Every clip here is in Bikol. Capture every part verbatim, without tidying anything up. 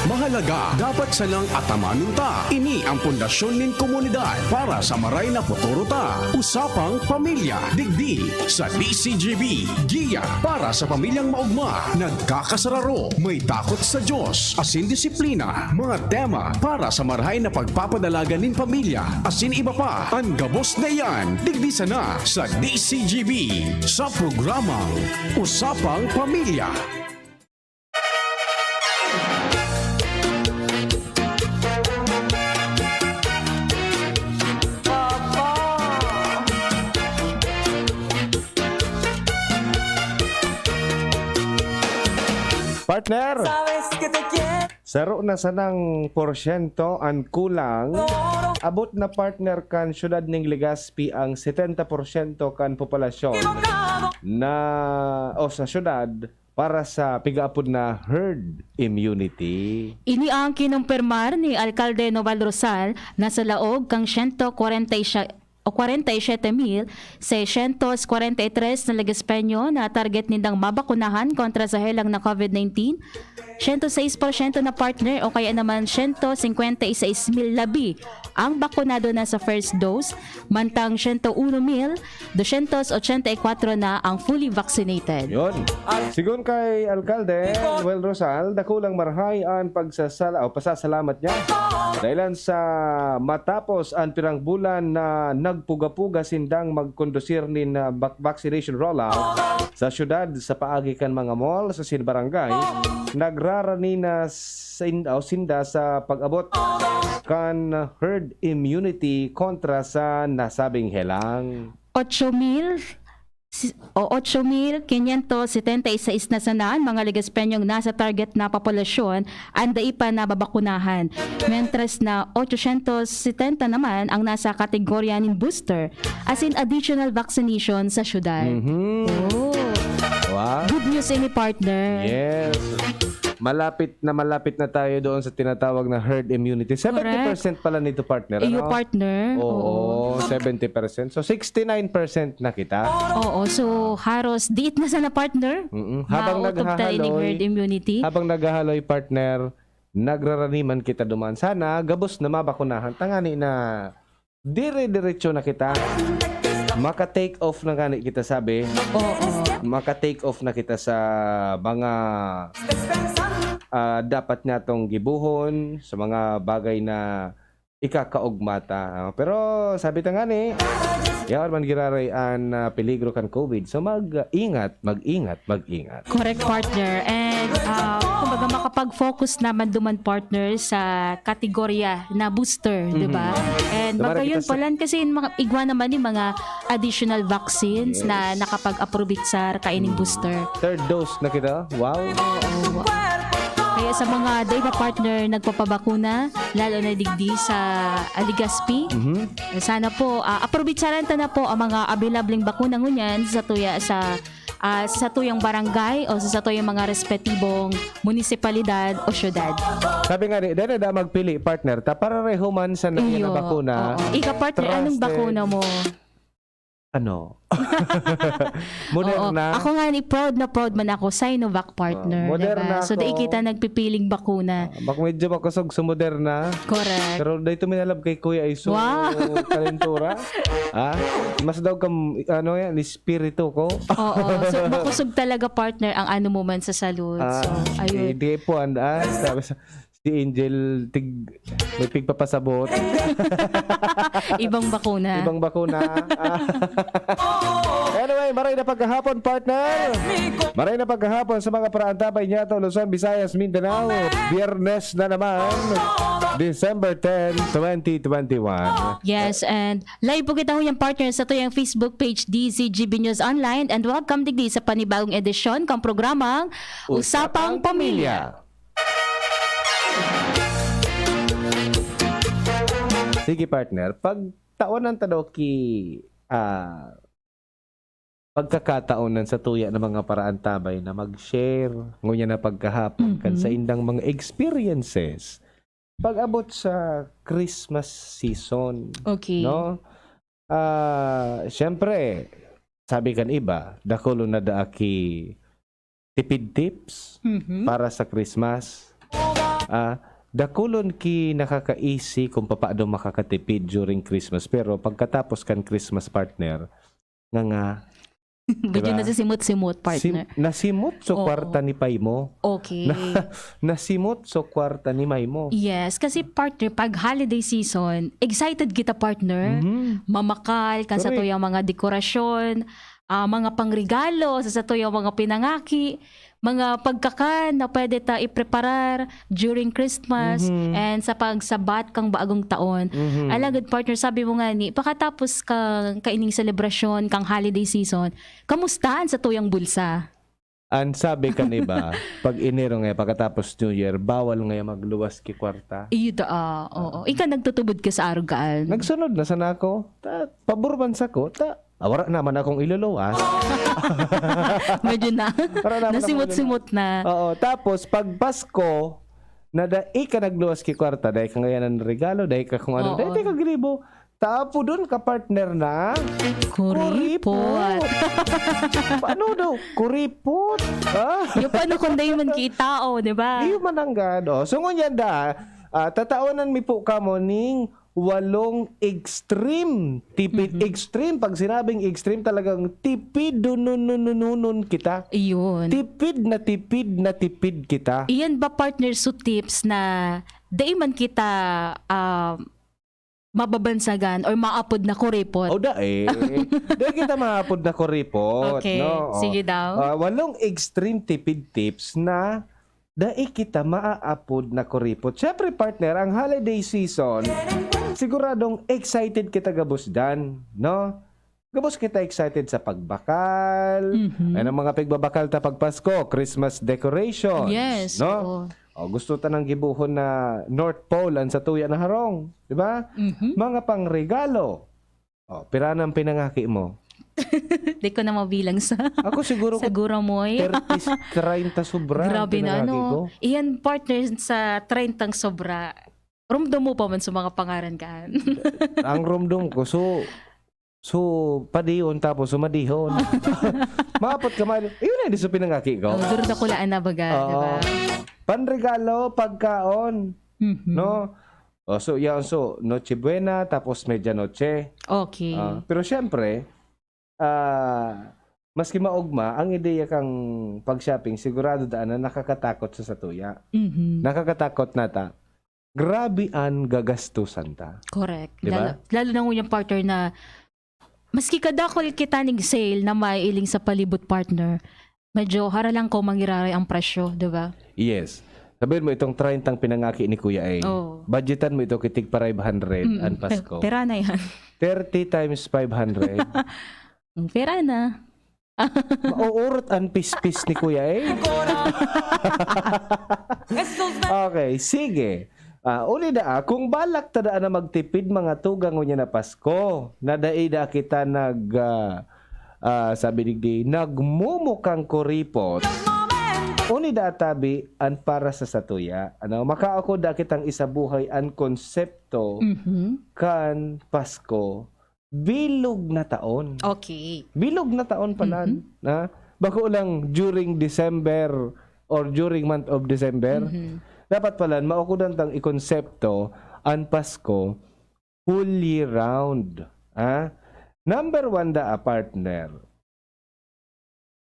Mahalaga, dapat sanang atamanon ta. Ini ang pundasyon nin komunidad para sa maray na futuro ta. Usapang Pamilya, digdi sa D C G B. Giya para sa pamilyang maogma, nagkakasararo, may takot sa Diyos, asin disiplina. Mga tema para sa marahay na pagpapadalagan nin pamilya, asin iba pa. An gabos na iyan, digdi sana sa D C G B, sa programang Usapang Pamilya. Partner, saro na sanang porsyento an kulang. Abot na, partner, kan siyudad ning Legazpi ang setenta porsyento kan populasyon na, o sa siyudad, para sa pigaapod na herd immunity. Ini ang kinumpirmar ni Alkalde Noel Rosal na sa laog kan siyento kwarenta y siete o kwarenta y siete mil seiscientos kwarenta y tres na Legaspeño na target nindang mabakunahan kontra sa helang na COVID nineteen, siyento sais porsyento na, partner, o kaya naman siyento singkwenta y sais mil labi ang bakunado na sa first dose, mantang siyento uno mil dosyentos ochenta y kwatro na ang fully vaccinated. Yun. Sigon kay Alkalde Noel Rosal, dakulang marahay an pagsasala-, o pasasalamat niya. Dahilan sa matapos an pirang bulan na nagpuga-puga sindang magkondusir nin, ah, vac-, vaccination rollout sa syudad, sa paagi kan mga mall, sa sin barangay, nagrarani na sin-, o sinda sa pag-abot kan herd immunity kontra sa nasabing helang. Ocho mil si-, o ocho mil quinientos setenta y seis na sana an mga Legaspeñong nasa target na populasyon an dai pa nababakunahan, mientras na ochocientos setenta naman ang nasa kategorya nin booster, asin additional vaccination sa syudad. Mhm. Oh. Wow. Good news ini, partner. Yes. Malapit na malapit na tayo doon sa tinatawag na herd immunity. Correct. Seventy percent pala nito, partner, Iyo, ano? Partner. Oo, Oo. Seventy percent. So, sixty-nine percent na kita. Oo, so haros diit na sana, partner. Mm-mm. Habang Maotob ta ining naghahaloy, herd immunity. Habang naghahaloy, partner, nagraraniman kita duman. Sana, gabos na mabakunahan. Tangani na dire-diretso na kita. Maka-take off na gani kita, sabi. Oo. Maka-take off na kita sa mga, ah, dapat natong gibohon, sa mga bagay na ikakaugma ta. Ah, pero sabi ta ngani, yaon man giraray an, ah, peligro kan COVID. So, mag-ingat, mag-ingat, mag-ingat. Correct, partner. And, ah, kumbaga, makapag-focus naman duman, partner, sa kategorya na booster, di ba? Mhm. And magayon pa lang kasi yung mga, igwa naman yung mga additional vaccines na Yes. nakapag-aprobitsar kaining booster. Third dose na kita. Wow. Oo. Kaya sa mga dai pa, partner, nagpapabakuna, lalo na digdi sa Legazpi, Mhm. sana po, ah, aprobitsaran ta na po ang mga abilableng bakuna ngunyan sa tuya sa, ah, sa tuyang barangay o sa, sa tuyang mga respetibong munisipalidad o syudad. Sabi nga ni, dai na da magpili, partner. Ta pareho man sa naiya na Iyo, bakuna. Oo. Ika, partner, anong Trusted. bakuna mo? Ano? Moderna. Oo. Ako nga ni, proud na proud man ako, Sinovac, partner, Oo, Moderna diba? So, di ako. kita nagpipiling bakuna. Ah, bak-, medyo makusog sa Moderna. Correct. Pero dahil tuminalab kay Kuya Iso Wow. Kalintura. Ah, mas daw kam-, ano yan, espiritu ko. Oo. So, makusog talaga, partner, ang ano mo man sa salud. Ah, So, ayun. hindi po, and, ah, sabi sa, si Angel, tig-, may pigpapasabot. Ibang bakuna. Ibang bakuna. Ah. Anyway, maray na paghahapon, partner. Maray na paghahapon sa mga paraantabay niya, Luzon, Visayas, Mindanao. Biyernes na naman, December ten, twenty twenty-one. Yes, and live po kita, huyang partner, sa tuyang Facebook page, D Z G B News Online. And welcome digdi sa panibagong edisyon kang programang Usapang Pamilya. Sige, partner, pagtawanan ta daw ki, ah, pagkakataon nan satuya na mga paraantabay na mag-share ngunyan na paghahapon kan Mhm. sa indang mga experiences pag-abot sa Christmas season, Okay. no? Ah, siyempre, sabi kan iba, dakul na daa ki tipid tips Mhm. para sa Christmas. Ah, dakulon ki nakakaisi kung papaano makakatipid during Christmas. Pero pagkatapos kan Christmas, partner, nga nga, Medyo Diba? nasisimot-simot, partner. sim- nasimot so Oo. kwarta ni pay mo. Okay. Na, nasimot so kwarta ni may mo. Yes, kasi partner, pag holiday season, excited kita, partner. Mhm. Mamakal kan sa Correct. tuyang mga dekorasyon, ah, mga pangregalo sa sa tuyang mga pinangaki, mga pagkakan na pwede ta ipreparar during Christmas Mhm. and sa pagsabat kang bagong taon. Mhm. Alagad, partner, sabi mo nga ni, pakatapos kang kaining selebrasyon, kang holiday season, kamusta an sa tuyang bulsa? Ang sabi kan iba, pag Enero nga, pagkatapos New Year, bawal nga magluwas ki kwarta. Iyo da, ah, oo. Ika nagtutubod ka sa arugaan. Nagsunod na sana ako. Ta, pabor man sa ko. Ta, ah, wala naman akong iluluwas. Medyo na. Wala naman akong Nasimot-simot na. Oo, tapos pag Pasko, na dai ka nagluwas ki kwarta, dai ka ngayon ng regalo, dai ka kung ano, Oo. dai ka gribo. Tapos doon ka partner na Kuripot. Paano daw? Kuripot? Ha? Yung paano kung dai man kitao, di ba? Iyo mananggad. Oh. So ngunyan da, ah, tataonan mi po kamo ning walong extreme. Tipid Mhm. extreme. Pag sinabing extreme, talagang tipid dunununununon kita. Iyon. Tipid na tipid na tipid kita. Iyan ba, partner, so tips na dai man kita ah, mababansagan or maapod na kuripot? O da eh. Dai kita maapod na kuripot. Okay. No? O. Sige daw. Ah, walong extreme tipid tips na dai kita maaapod na kuripot. Siyempre, partner, ang holiday season, siguradong excited kita gabos dan, no? Gabos kita excited sa pagbakal. Mhm. Ay, ang mga pigbabakal ta pag Pasko, Christmas decorations, Yes. no? Oo. O, gusto ta nang gibuhon na North Pole ang satuya na harong, di ba? Mhm. Mga pangregalo. O, pira nang pinangaki mo? Di ko na mabilang sa Ako siguro ko siguro mo'y thirty, treinta sobra ang Grabe na, pinangaki ano. ko. Iyan, partner, sa treinta sobra. Rumdom mo pa man sa mga pangaran kan. Ang rumdom ko, so, so, padihon tapos sumadihon. Maapot ka man. Yun na, di sa pinangaki ko. Oh, duro dakulaan na baga, di ba? Oo. Panregalo, pagkaon, Mhm. no? O, so, yan, so, Noche Buena, tapos Medianoche. Okay. Ah, pero syempre, ah, maski maogma, ang ideya kang pag-shopping, sigurado daan na nakakatakot sa satuya. Mhm. Nakakatakot na ta. Grabe an gagastusan ta. Correct. Di ba? Lalo, lalo na ngunyan, partner, na maski kadakol kita ning sale na maiiling sa palibot, partner, medyo haralang ko mangiraray ang presyo, di ba? Yes. Sabihin mo, itong treinta ang pinangaki ni Kuya A. Oo. Budgetan mo ito kitig five hundred Mm. ang Pasko. Pera na yan. Thirty times five hundred. Pera na. Mauurot ang pispis ni Kuya A. Okay, sige. Ah, uli na, ah, kung balak ta daan na magtipid mga tugang ngunyan na Pasko, na dai da kita nag, ah, ah, sabi digdi, nagmumukang kuripot. Uni da tabi an para sa satuya. Ano, makaako da kitang isabuhay an konsepto Mhm. kan Pasko, bilog na taon. Okay. Bilog na taon palan, Mhm. na bako lang during December or during month of December. Mhm. Dapat palan, maukudan tang ikonsepto an Pasko whole year round. Ha? Number one da, a partner.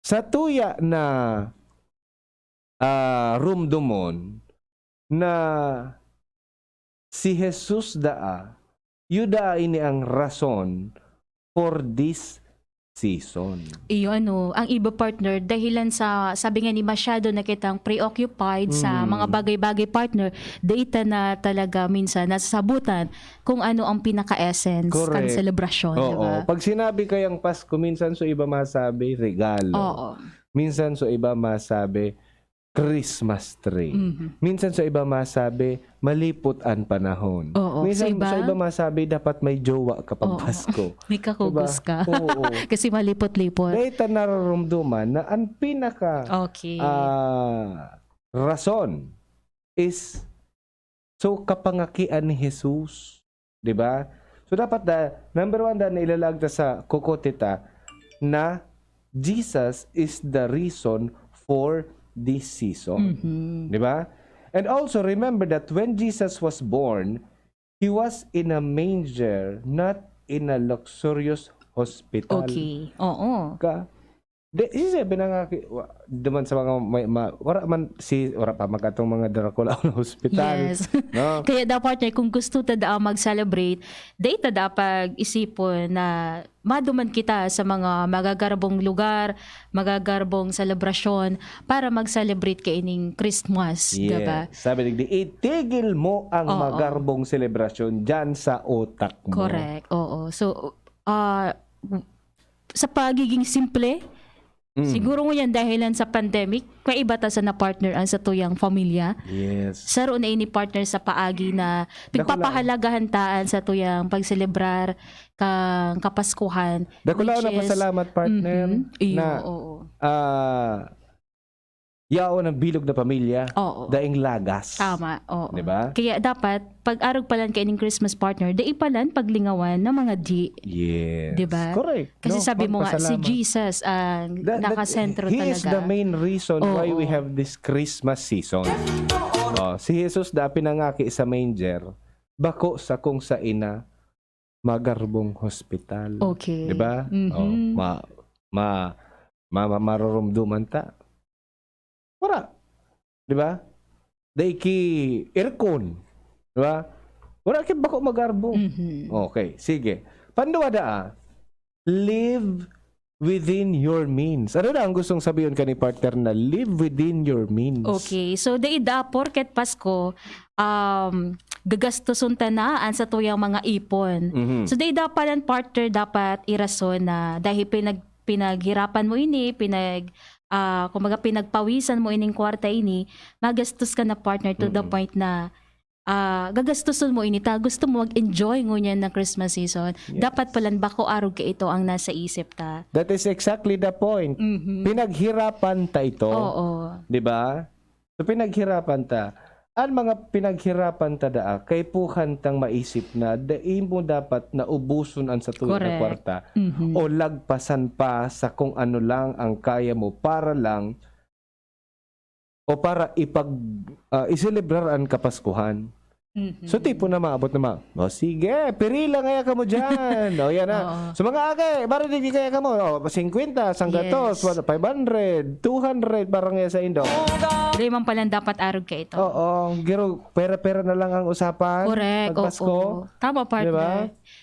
Satuya na, ah, rumdomon na si Jesus daa, iyo daa ini ang rason for this season. Iyo, ano, ang iba, partner, dahilan sa, sabi nga ni, masyado na kitang preoccupied sa Mm. mga bagay-bagay, partner, data na talaga minsan nasasabutan kung ano ang pinaka-essence kan Correct. selebrasyon, di Oo. ba? Pag sinabi kayang Pasko, minsan so iba masabi, regalo. Oo. Minsan so iba masabi, Christmas tree. Mhm. Minsan so iba masabi, malipot an panahon. Oo. Minsan Sa iba? so iba masabi, dapat may jowa ka pag Oo. Pasko. May kakugos Diba? ka. Oo. Kasi malipot-lipot. Dahil ta nararamdaman na ang pinaka Okay. ah, rason is so kapangakian ni Jesus, 'di ba? So dapat da, number one da na ilalaag ta sa kuko ta na Jesus is the reason for this season. Mhm. 'Di ba? And also remember that when Jesus was born, he was in a manger, not in a luxurious hospital. Okay. Oo. Ka, di, si Seven na nga, ki-, wa-, duman sa mga, may, ma-, wala man, si, wala pa mag-atong mga Dracula na hospital. Yes. No? Kaya daw, partner, kung gusto ta daa mag-celebrate, dai ta daa pag-isipon na maduman kita sa mga magagarbong lugar, magagarbong selebrasyon para mag-celebrate kaining Christmas, diba? Sabi ni, itigil mo ang Oo. magarbong selebrasyon dyan sa utak mo. Correct. Oo. So, ah, sa pagiging simple, Mm. siguro ngunyan dahilan sa pandemic, kaiba ta sana, partner, ang satuyang pamilya. Yes. Saro na ini, partner, sa paagi na Dakula. pigpapahalagahan ta an satuyang pagselebrar kan Kapaskuhan. Dakula which na is- pasalamat, partner, Mhm. Iyo, na oo. ah, yaon ang bilog na pamilya, Oo. daing lagas. Tama, oo. Diba? Kaya dapat, pag arog palan kaining Christmas, partner, dai palan paglingawan ng mga di. Yes. Diba? Correct. Kasi No? sabi mo nga, si Magpasalamat. Jesus ang That- that- nakasentro he talaga. is the main reason why Oo. we have this Christmas season. Oh, si Jesus da pinangaki sa manger, bako sa kung sa ina, magarbong hospital. Okay. Diba? Mhm. Oh, ma, ma, ma, ma, marurumduman ta. Wala. Diba? Dai ki aircon. Diba? Wala ki bako magarbo. Mhm. Okay, sige. Panduwa da, ah, live within your means. Ano na ang gustong sabihin ka ni partner na live within your means? Okay. So, dai da porket Pasko, um, gagastoson ta na an satuyang mga ipon. Mhm. So, dai da palan, partner, dapat irason na dahil pinag-, pinaghirapan mo ini, pinag-, ah, kumbaga, pinagpawisan mo ining kwarta ini, magastos ka na, partner, to the Mm-mm. point na ah, gagastoson mo ini ta, gusto mo mag-enjoy ngunyan ng Christmas season. Yes. Dapat palan bako arog kaito ang nasa isip ta. That is exactly the point. Mhm. Pinaghirapan ta ito. Oo. Di ba? So, pinaghirapan ta. Ang mga pinaghirapan ta daa, kaipuhan tang maisip na dai mo dapat na ubuson ang satuyang Correct. Kwarta Mhm. o lagpasan pa sa kung ano lang ang kaya mo para lang o para ipag, ah, iselebrar ang Kapaskuhan. Mhm. So, tipo na maabot na ma-, "O, sige, pirila ngaya kamo dyan." O, yan na. Oo. So, mga aki, para di kaya kamo, o, singkwenta, sanggatos, Yes. five hundred, two hundred, para ngaya sa indo. Dai man palan dapat arog kaito. Oo, giro, pera-pera na lang ang usapan. Correct. Pag Pasko. Oo. Tama, partner. Di ba?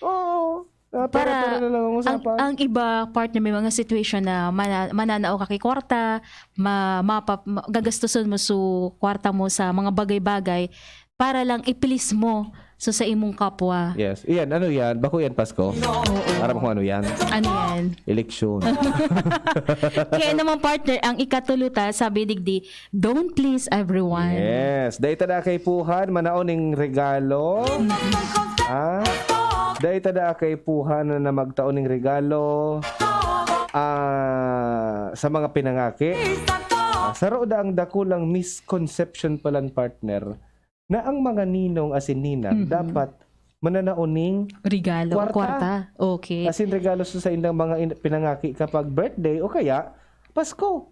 Oo. Ah, Para pera-pera na lang ang ang, usapan. ang iba, partner, may mga situation na mana-, mananao ka ki kwarta, ma-, mapa-, ma-, gagastoson mo su kwarta mo sa mga bagay-bagay para lang i-please mo so sa imong kapwa. Yes. Iyan, ano yan? Bako yan, Pasko? Oo. Aram mo kung ano yan? Ano yan? Eleksyon. Kaya naman, partner, ang ikatulo ta, sabi digdi, don't please everyone. Yes. Dai ta da kaipuhan, manao ning regalo. Ah? Dai ta da kaipuhan na magtao ning regalo. Ah, sa mga pinangaki. Ah, saro da ang dakulang misconception palan, partner, na ang mga ninong asin ninang Mhm. dapat mananao ning Regalo, Kwarta. kwarta. Okay. Asin regalo sa saindang mga in-, pinangaki kapag birthday o kaya Pasko.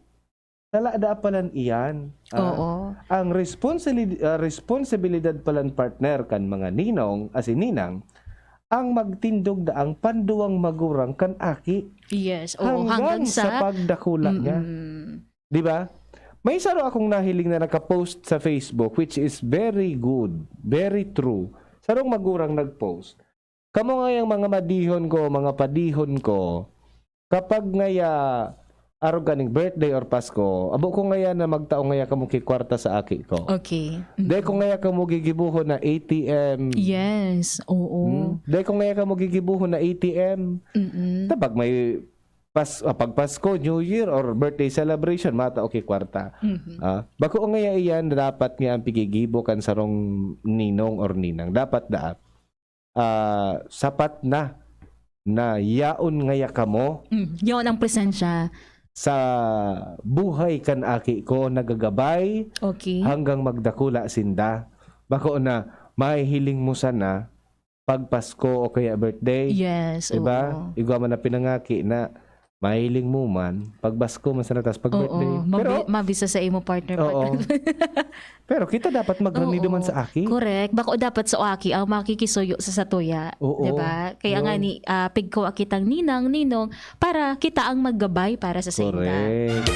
Sala da palan iyan. Ah, Oo. ang responsili-, ah, responsibilidad palan, partner, kan mga ninong asin ninang ang magtindog daang panduwang magurang kan aki Yes. Oo, hanggang, hanggang sa, sa pagdakula niya. Mm-mm. Di ba? May saro akong nahiling na nakapost sa Facebook, which is very good, very true. Sarong magurang nagpost, "Kamo ngayang mga madihon ko, mga padihon ko, kapag ngaya arog kaning birthday or Pasko, abo ko ngaya na magtao ngaya kamo ki kwarta sa aki ko. Okay. Dai ko ngaya kamo gigibohon na A T M. Yes. Oo. Hmm? Dai ko ngaya kamo gigibohon na A T M." Mm-mm. Tabag may pas, ah, pag Pasko, New Year, or birthday celebration, matao ki kwarta. Mhm. Ah, bako ngaya iyan, dapat nga ang pigigibo kan sarong ninong or ninang. Dapat daat. Ah, sapat na na yaon ngaya kamo Mm, yun ang presensya. sa buhay kan aki ko nagagabay Okay. hanggang magdakula sinda. Bako na mahihiling mo sana pag Pasko o kaya birthday. Yes. Diba? Oo. Igwa man na pinangaki na mahiling mo man, pag Basko man sana, tas pag Oo, birthday. Pero, mabi-, mabisa sa imo partner, oo. Partner. Pero kita dapat magrani Oo. Duman sa aki. Correct. Bako dapat sa aki ang makikisuyo sa satuya. Oo. Diba? Kaya nga Yun. Ni, ah, pigko akitang ninang, ninong, para kita ang maggabay para sa sainda. Correct.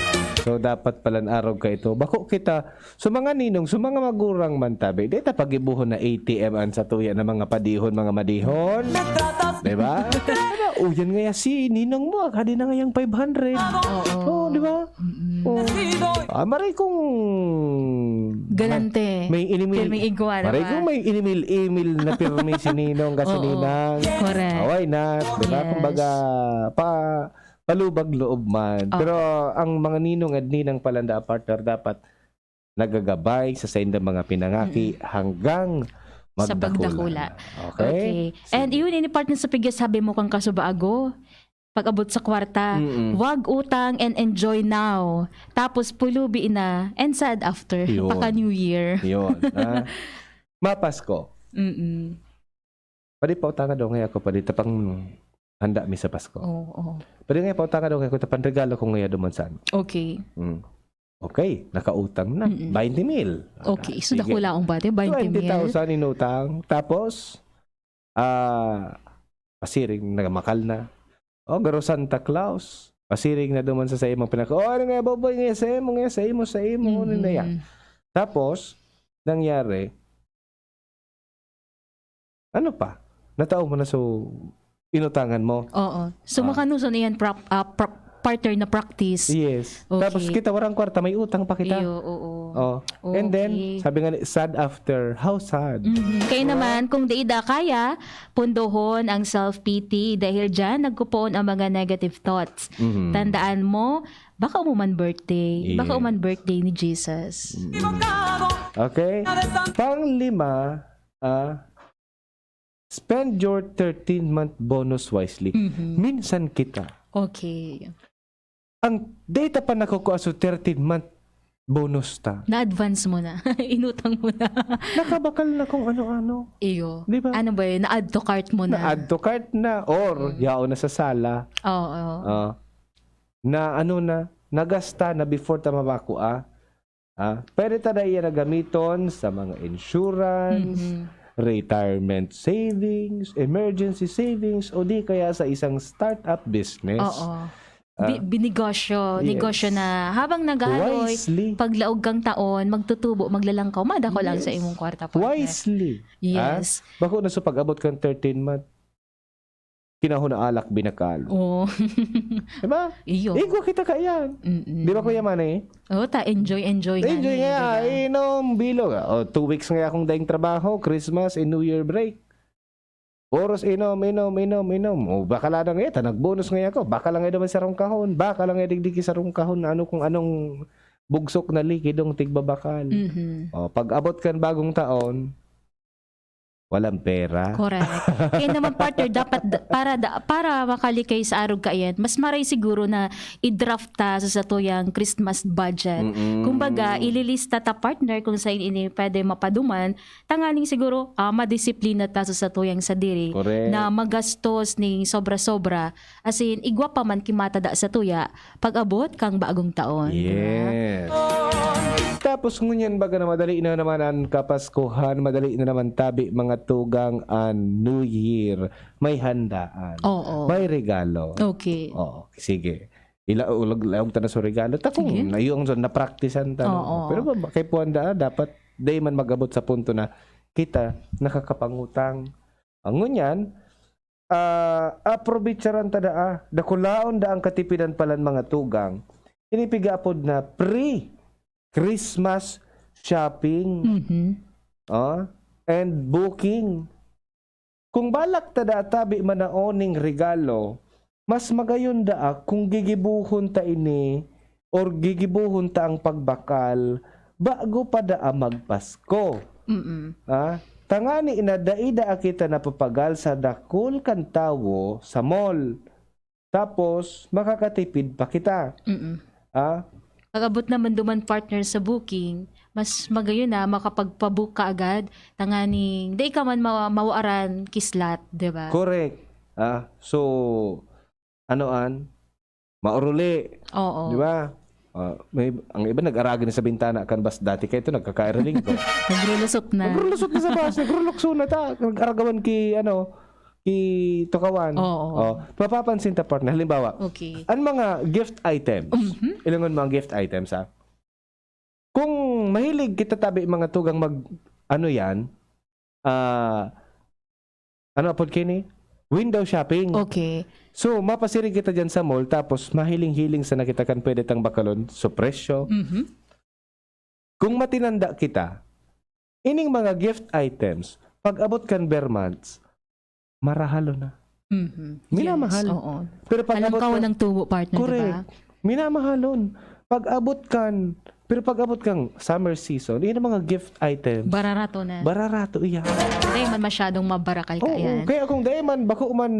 So, dapat palan arog ka ito. Bako kita, so mga ninong, so mga magurang man tabi, di ta pagibuhon na A T M an satuya na mga padihon, mga madihon. Diba? Ano, uyan nga ya si ninong mo, kadi na ngayang five hundred. Oo. Oo, diba? Mm-mm. Oh. Ah, maray kung Galante. May inimil-, Pirming igwa na maray ba? Kung may inimil-imil na pirmi si ninong kasi Oo. Ninang. Correct. Ah, why not? Diba? Yes. Kumbaga, pa, palubag loob man. Oo. Pero ang mga ninong at ninang pala na partner dapat nagagabay sa saindang mga pinangaki Mm-mm. Hanggang sa magdakula. Pagdakula. Okay? Okay. And sige. Yun, ini partner sa pigya sabi mo kang kasubago. Pag-abot sa kwarta, Mm-mm. Wag utang and enjoy now. Tapos pulubi na and sad after. Yun. Paka New Year. Yun, ha? Mapasko. Mm-mm. Pwede pa utanga daw ngaya ako, pwede tapang handa mi sa Pasko. Oo, oo. Pwede ngaya pa utanga daw ngaya ako, tapang regalo ko ngaya duman saan. Okay. Mm. Okay, nakautang na. Mm-mm. Baynte mil. Okay, so sige. Dakula akong bati, baynte mil. Twenty thousand inutang. Tapos, ah, pasiring, nagamakal na. O, garo Santa Claus. Pasiring na duman sa saimong pinaka, "Oh, ano nga, boboy, nga sa imo, nga sa imo, sa imo, ano na yan?" Mm-hmm. Tapos, nangyari, ano pa? Natao mo na, so, inutangan mo. Oo. So, ah, makanuson iyan prop-, ah, prop-, partner na practice. Yes. Okay. Tapos kita, warang kwarta, may utang pa kita. Iyo, oo. Oh. And then, okay. Sabi nga ni, sad after. How sad? Mhm. Kayo naman, kung dai da kaya, pundohon ang self-pity. Dahil dyan, nagkupoon ang mga negative thoughts. Mhm. Tandaan mo, baka mo man birthday. Yes. Baka mo man birthday ni Jesus. Mhm. Okay. Panglima, ah, spend your thirteenth month bonus wisely. Mhm. Minsan kita. Okay. Ang data pa nakukua sa thirteenth month bonus ta. Na-advance mo na. Inutang mo na. Nakabakal na kung ano-ano. Iyo. Di ba? Ano ba yun? Na-add to cart mo na. Na-add to cart na or Mm. yaon na sa sala. Oo. Ah. Na ano na, nagasta na before ta mabakua. Ah, pwede ta na iya na gamiton sa mga insurance, Mhm. retirement savings, emergency savings, o di kaya sa isang startup business. Oo. Ah, Bi-, binegosyo, yes. Negosyo na habang naghahaloy, wisely. Paglaog kang taon, magtutubo, maglalangkaw, madako lang sa Yes. Imong kwarta, partner. Wisely. Yes. Ah, bako na sa pag-abot kang thirteen month, kinahon na alak binakal. Oo. Diba? Iyo. Igwa kita kaiyan. Mm-mm. Di ba, Kuya Manny? Oo, ta enjoy, enjoy nga Enjoy ni, nga, diba? Inom, bilog. O, two weeks nga akong daing trabaho, Christmas and New Year break. Oras inom, inom, inom, inom. O, baka lang nga, ta nagbonus nga ako. Baka lang nga naman sa rong kahon. Baka lang nga digdi sa rong kahon. Ano kung anong bugsok na likidong tigbabakal. Mhm. O, pag abot kan bagong taon, walang pera. Correct. Kaya naman, partner, dapat da-, para da-, para makalikay sa arog kaiyan, mas maray siguro na i-draft ta sa satuyang Christmas budget. Mm-mm. Kumbaga, ililista ta, partner, kung saan ini pwede mapaduman, tanganing siguro, ah, madisiplina ta sa satuyang sadiri Correct. Na magastos ning sobra-sobra. As in, igwa pa man ki matada satuya, pag-abot kang bagong taon, di ba? Yes. Tapos ngunyan baga na madali na naman an Kapaskuhan, madali na naman tabi mga tugang an New Year. May handaan. Oo. May regalo. Okay. Oo, sige. Ila-, ulag-, laog ta na sa regalo. Ta kung Sige. Na, yung na-practicean ta, no? Oo. Pero ba, kay puwanda, dapat di man mag-abot sa punto na kita nakakapangutang. Ang ngunyan, ah, aprobetsaran ta daa, dakulaon da ang katipidan palan mga tugang. Ini pigaapod na pre-Christmas shopping. Mhm. Ah, and booking. Kung balak ta daa tabi manaon ning regalo, mas magayon daa kung gigibohon ta ini or gigibohon ta ang pagbakal bago pa daa magpasko. Mm-mm. Ah, tangani na dai daa kita napapagal sa dakul kan tawo sa mall. Tapos, makakatipid pa kita. Mm-mm. Ah? Pag-abot naman duman, partner, sa booking, mas magayon na makapagpa-book ka agad, tanganing dai ka man mawa-, mawaran ki slot, di ba? Correct. Ah, so, ano an? Mauruli. Oo. Di ba? Ah, may, ang iba nag-aragi na sa bintana kan bus dati. Kaya ito, nagkakairiling ko. Nagrulusot na. Nagrulusot na sa bus. Nagrulukso na ta. Nag-aragawan ki, ano, ki Tukawan. Oo. Oh, mapapansin ta, partner. Halimbawa, Okay. ang mga gift items. Mhm. Ilangon mga gift items, ha? Kung mahilig kita tabi mga tugang mag, ano yan, ah, ano apod kini? Window shopping. Okay. So, mapasiring kita dyan sa mall, tapos mahiling-hiling sana kita kan pwede tang bakalon, so presyo. Mhm. Kung matinanda kita, ining mga gift items, pag abot kan ber months, marahalon na. Mhm. Minamahal. Yes, oo. Pero pag Alam abot ka, kan- walang tubo, partner, di ba? Correct. Minamahal nun. Pag abot kan, pero pag abot kang summer season, yun ang mga gift items. Bararato na. Bararato iya. Hindi man masyadong mabarakal ka Oo, yan. Kaya kung dai man, bako man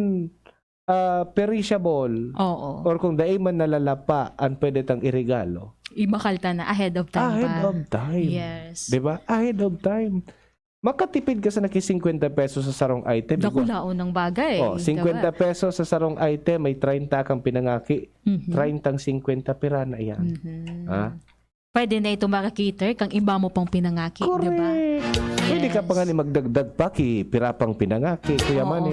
ah, perishable, Oo. or kung dai man nalalapa ang pwede tang iregalo, Ibakal ta na ahead of time ahead pa. of time. Yes. Di ba? Ahead of time. Makatipid ka sa naki singkwenta pesos sa sarong item. Di ba? Dakulaon ng bagay. Oh, Di ba? singkwenta pesos sa sarong item, may treinta kang pinangaki, Mhm. treintang singkwenta pira na yan. Mhm. Ha? Pwede na ito makakater kang iba mo pang pinangaki, di ba? Correct. Pwede ka pa Yes. nga ni magdagdag pa ki pira pang pinangaki, Kuya Oo. Manny.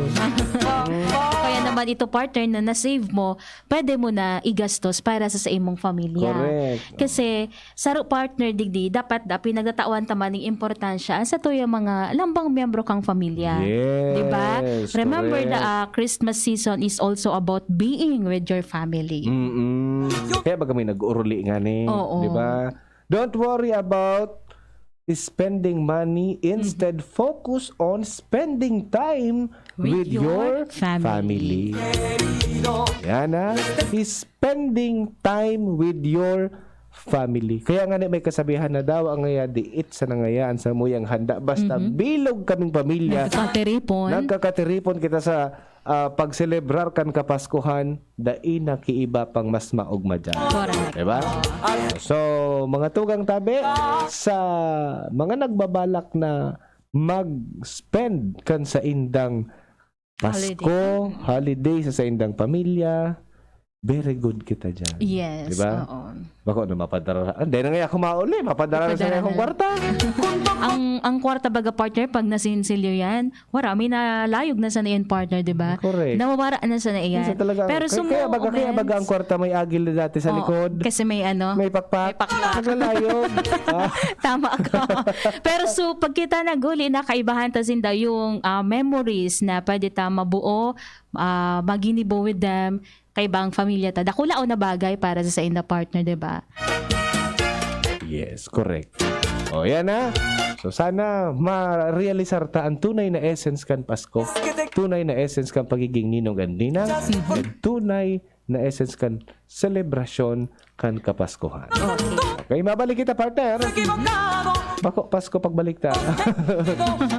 Kaya naman ito, partner, na na-save mo, pwede mo na igastos para sa, sa imong pamilya. Correct. Kasi, saro, partner, digdi, dapat da pinagtatawan ta man ning importansya sa tuyang mga lambang miyembro kang pamilya. Yes, Di ba? Remember, the correct. uh, Christmas season is also about being with your family. Mm-mm. Kaya baga may nag-uruli nga ni, Oo. di ba? Don't worry about spending money. Instead, focus on spending time With with, your your family. family. Yan, ha? Spending time with your family. Kaya nga ni may kasabihan na daw ang ngaya diit sa nangayaan sa muyang handa. Basta Mhm. bilog kaming pamilya, Nagkakatiripon. nagkakatiripon kita sa ah, pagselebrar kan Kapaskuhan, dai na kiiba pang mas maogma dyan. Correct. Diba? So, mga tugang tabi, sa mga nagbabalak na mag-spend kan saindang Pasko, holiday, sa saindang pamilya, very good kita dyan. Yes, Diba? Oo. Bako na mapadara. Hindi na nga ako mauli. Mapadara na sa Ipadara akong na. Kwarta. Ang ang kwarta baga, partner, pag nasinsilyo yan, wala, may nalayog na sana yan, partner, di ba? Correct. Nawawara na sana yan. Minsan talaga, Pero kaya, sa kaya mga baga, kaya baga moments, ang kwarta may agil na dati sa Oo, likod. Kasi may ano, May pakpak. May pakpak. Naglalayog. Ah, Tama ka. Pero so, pag kita naguli, nakaibahan ta sinda yung ah, memories na pwede ta mabuo, ah, maginibo with them, kay bang familia ta. Dakulaon na bagay para sa sainda, partner, di ba? Yes, correct. O, yan na. So, sana ma-realisar ta ang tunay na essence kan Pasko. Tunay na essence kan pagiging ninong and ninang. And tunay na essence kan selebrasyon kan Kapaskuhan. Okay, mabalik kita, partner. Bako, Pasko pagbalik ta.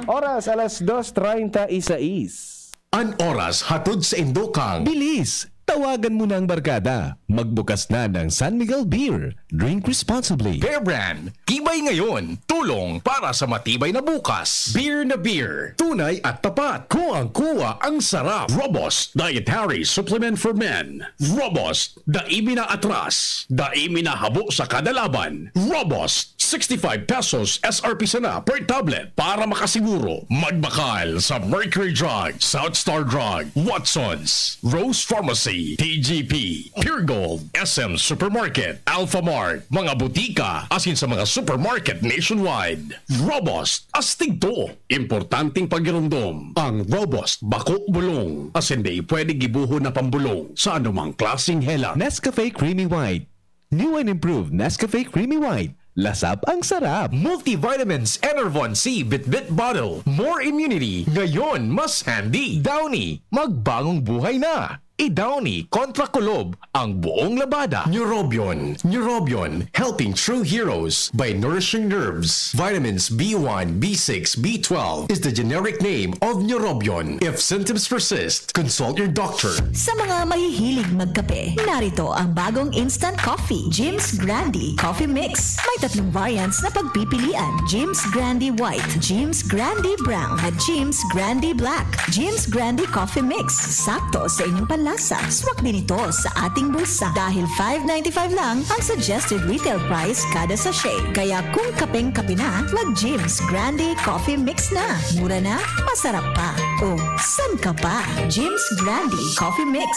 Oras, alas dos treinta y seis. An oras hatod sa indo kang Bilis! Tawagan mo na ang barkada. Magbukas na ng San Miguel Beer. Drink responsibly. Bear Brand, tibay ngayon, tulong para sa matibay na bukas. Beer na beer, tunay at tapat. Kuwang-kuwa ang sarap. Robust Dietary Supplement for Men. Robust, dai mi na atras, dai mi na habo sa kada laban. Robust, sixty-five pesos S R P sana per tablet. Para makasiguro, magbakal sa Mercury Drug, South Star Drug, Watson's, Rose Pharmacy, T G P, Pure Gold, S M Supermarket, Alpha Mart, mga butika, asin sa mga supermarket nationwide. Robust, astig to. Importanteng pagiromdom. Ang Robust, bako bulong. Asin di pwede gibuhon na pambolong sa anumang klaseng hela. Nescafe Creamy White. New and improved Nescafe Creamy White. Lasap ang sarap. Multivitamins Enervon C Bitbit Bottle. More immunity. Ngayon, mas handy. Downy. Magbagong buhay na. I-Downy kontra kulob ang buong labada. Neurobion. Neurobion. Helping true heroes by nourishing nerves. Vitamins B one, B six, B twelve is the generic name of Neurobion. If symptoms persist, consult your doctor. Sa mga mahihilig magkape, narito ang bagong instant coffee, Jim's Grande Coffee Mix. May tatlong variants na pagpipilian, Jim's Grande White, Jim's Grande Brown, at Jim's Grande Black. Jim's Grande Coffee Mix, sakto sa inyong panlasa. Asa, swak din ito sa ating bulsa dahil five ninety-five lang ang suggested retail price kada sachet. Kaya kung kapeng-kape na, mag-Jim's Grande Coffee Mix na. Mura na, masarap pa. O, san ka pa? Jim's Grande Coffee Mix.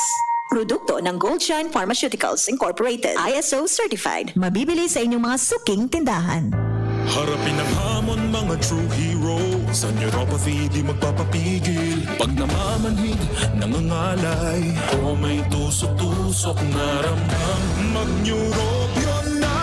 Produkto ng Goldshine Pharmaceuticals Incorporated, I S O certified. Mabibili sa inyong mga suking tindahan. Harapin ang hamon, mga true hero. Sa neuropathy, di magpapapigil. Pag namamanhid, nangangalay, o may tusok-tusok na ramdam, mag-Neurobion na!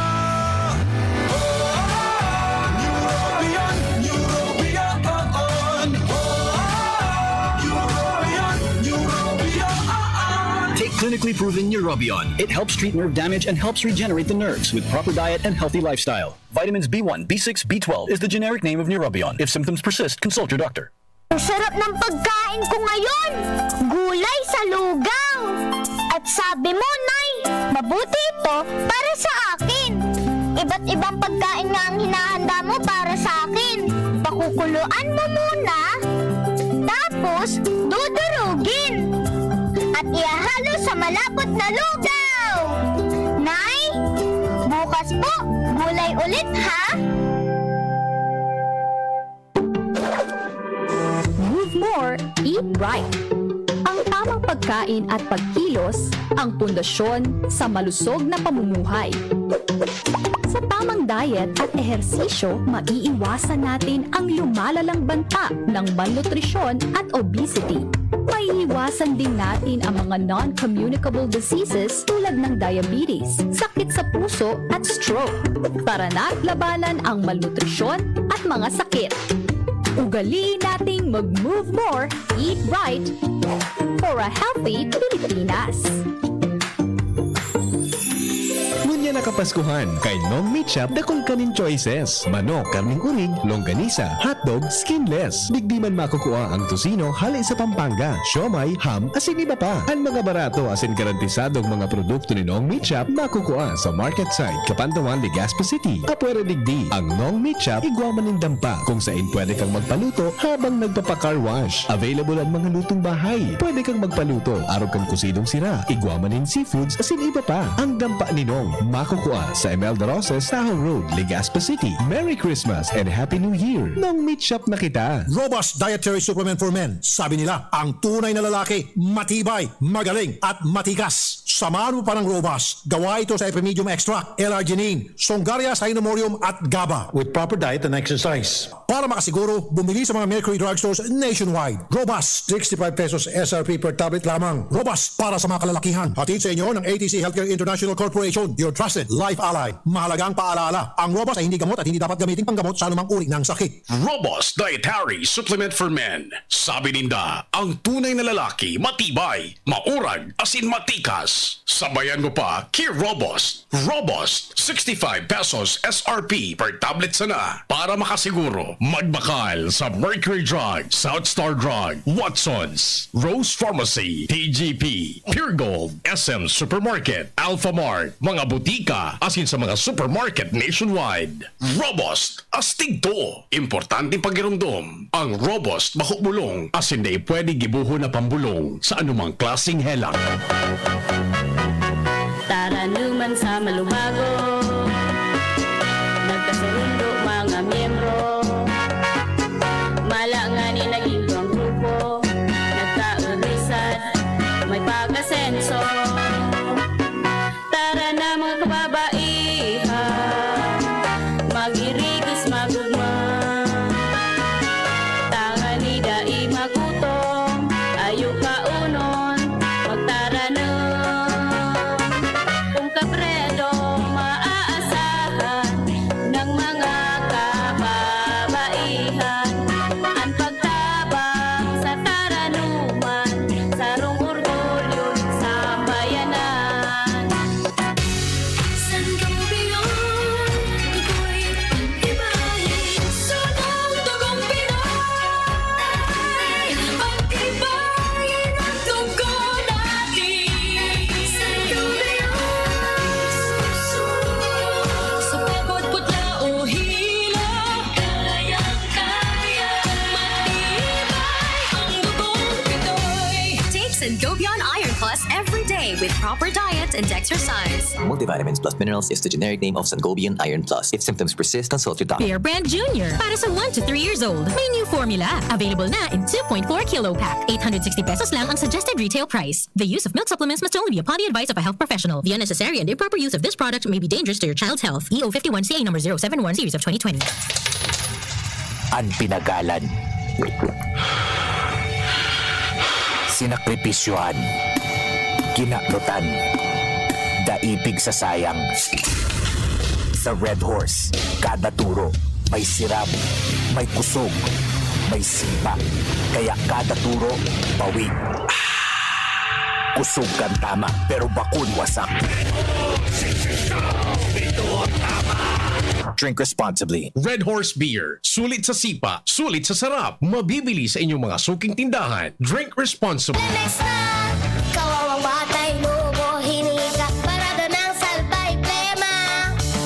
Oh, Neurobion, Neurobion, on! Oh, Neurobion, Neurobion, ah, ah. Take clinically proven Neurobion. It helps treat nerve damage and helps regenerate the nerves with proper diet and healthy lifestyle. Vitamins B one, B six, B twelve is the generic name of Neurobion. If symptoms persist, consult your doctor. Ang sarap ng pagkain ko ngayon! Gulay sa lugaw! At sabi mo, Nay, mabuti ito para sa akin. Iba't ibang pagkain nga ang hinahanda mo para sa akin. Pakukuluan mo muna, tapos dudurugin. At ihahalo sa malapot na lugaw. Nay, bukas po, gulay ulit ha? Move more, eat right. Ang tamang pagkain at pagkilos ang pundasyon sa malusog na pamumuhay. Sa tamang diet at ehersisyo, maiiwasan natin ang lumalalang banta ng malnutrisyon at obesity. Maiiwasan din natin ang mga non-communicable diseases tulad ng diabetes, sakit sa puso at stroke. Tara na't labanan ang malnutrisyon at mga sakit. Ugaliin nating mag-move more, eat right for a healthy Pilipinas. Ngunyan na Kapaskuhan, kay Nong Meat Shop dakul ka nin choices. Manok, karneng urig, longganisa, hotdog, skinless. Digdi man makukua ang tocino hale sa Pampanga, siomai, ham, asin iba pa. An mga barato asin garantisadong mga produkto ni Nong Meat Shop makukua sa market side, Capantawan, Legazpi City. Apwera digdi, ang Nong Meat Shop igwa man nin dampa, kung sain pwede kang magpaluto habang nagpapa-car wash. Available an mga lutong bahay. Pwede kang magpaluto arog kan kusidong sira, igwa man nin seafoods asin iba pa. Ang dampa ni Nong makukua sa Imelda Roses, Tahaw Road, Legazpi City. Merry Christmas and Happy New Year! Nong Meat Shop na kita! Robust Dietary Supplement for Men. Sabi nila, ang tunay na lalaki, matibay, magaling, at matikas. Samahan mo pa ng Robust. Gawa ito sa Epimedium Extract, L-arginine, Songaria Cynomorium, at GABA. With proper diet and exercise. Para makasiguro, bumili sa mga Mercury Drugstores nationwide. Robust, sixty-five pesos S R P per tablet lamang. Robust para sa mga kalalakihan. Hatid sa inyo ng A T C Healthcare International Corporation, your trusted life ally. Mahalagang paalaala, ang Robust ay hindi gamot at hindi dapat gamitin panggamot sa anumang uri ng sakit. Robust Dietary Supplement for Men. Sabi ninda, ang tunay na lalaki, matibay, maurag, asin matikas. Sabayan mo pa, Kir Robust. Robust, sixty-five pesos S R P per tablet sana. Para makasiguro, magbakal sa Mercury Drug, South Star Drug, Watsons, Rose Pharmacy, T G P, Pure Gold, S M Supermarket, Alphamart, mga butika, asin sa mga supermarket nationwide. Robust, astig to! Importanteng pagiromdom. Ang Robust bako bulong, asin dai pwede gibohon na pambulong sa anumang klaseng helang. Taranuman sa malubago, nagkasurundo mga miyembro. Mala ngani naging duwang grupo, nagkaurusan, may pag-asenso. Tara na, mga kababaihan, mag-irigos, magugma. Tangani dai magutom, ayo kaonon, magtaranom. Kung kapredo, maaasahan ng mga kababaihan, an pagtabang sa taranuman, sarong orgulyo nin sambayanan. Sangobion, ako'y pag-ibahin, sunong dugong Pinoy. Pag-ibahin ang dugo natin. Sangobion, sa pekot, putla o hilaw, kayang-kaya, matibay ang dugong Pinoy. Take Sangobion Iron Plus with proper diet and exercise. Multivitamins plus minerals is the generic name of Sangobion Iron Plus. If symptoms persist, consult your doctor. Bear Brand Junior, para sa one to three years old. May new formula. Available na in two point four kilo pack. Eight hundred sixty pesos lang ang suggested retail price. The use of milk supplements must only be upon the advice of a health professional. The unnecessary and improper use of this product may be dangerous to your child's health. E O fifty-one C A number zero seven one series of twenty twenty. An pinagalan, sinakripisyohan, kinaklutan, daipig sa sayang. Sa Red Horse, kada turo may sirab, may kusog, may sipa. Kaya kada turo, bawig. Kusog kan tama, pero bakun wasak. Drink responsibly. Red Horse Beer. Sulit sa sipa, sulit sa sarap. Mabibili sa inyong mga suking tindahan. Drink responsibly. Lemex na! Kawawang batay, lobo, hiningi ka. Parado ng salbay, plema.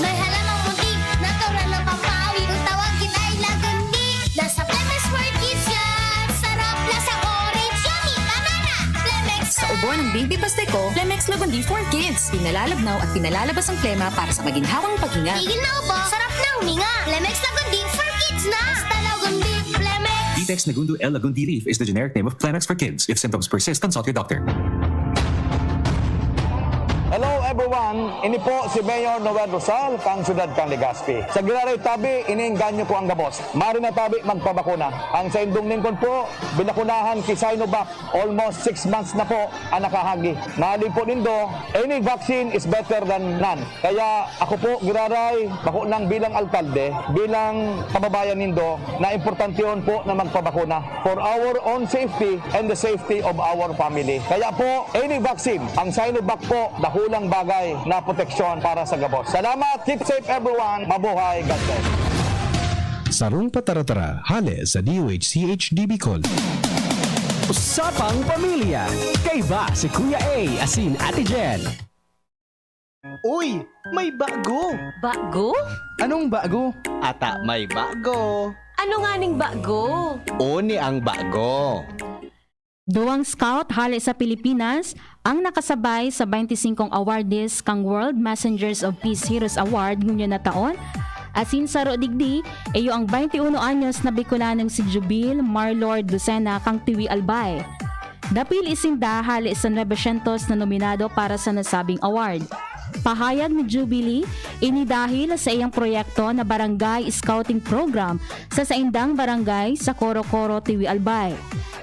May halamang muntik, natural na pampawi. Kung tawagin ay lagundi. Nasa Lemex for Kids yan. Sarap, lasang orange, yummy, banana. Lemex Sa ubo ng baby pasteco, Lemex Lagundi for Kids. Pinalalabnaw at pinalalabas ang plema para sa maginhawang paghinga. Tigil na ubo, sarap na huminga. Lemex Lagundi for Kids na. Basta Lagundi, Lemex. Ditex Negundo L. Lagundi leaf is the generic name of Clemex for kids. If symptoms persist, consult your doctor. Hello everyone! Ini po si Mayor Noel Rosal, kang siyudad kan Legazpi. Sa giraray tabi, iniengganyo ko ang gabos. Mari na tabi magpabakuna. Ang saindong lingkod po, binakunahan ki Sinovac. Almost six months na po ang nakahagi. Mahalin po nindo, any vaccine is better than none. Kaya ako po, giraray, bako nang bilang alkalde, bilang kababayan nindo, na importantehon po na magpabakuna for our own safety and the safety of our family. Kaya po, any vaccine, ang Sinovac po, dakulang bagay na proteksyon para sa gabos. Salamat, keep safe everyone, mabuhay, God bless. Sarong pataratara, hale sa D O H C H D Bicol. Usapang Pamilya, kaiba si Kuya A asin Ate Jen. Uy! May bago! Bago? Anong bago? Ata may bago! Ano nganing bago? Oni ang bago! Duwang scout hale sa Pilipinas ang nakasabay sa baynte singkong awardees kan World Messengers of Peace Heroes Award ngunyan na taon. Asin saro digdi, iyo ang baynte uno anyos na Bicolanong si Jubil Marlord Lucena kan Tiwi, Albay. Napili sinda hale sa nuebe syentos na nominado para sa nasabing award. Pahayag ni Jubilee, ini dahil sa iyang proyekto na Barangay Scouting Program sa saindang barangay sa Coro-Coro, Tiwi, Albay.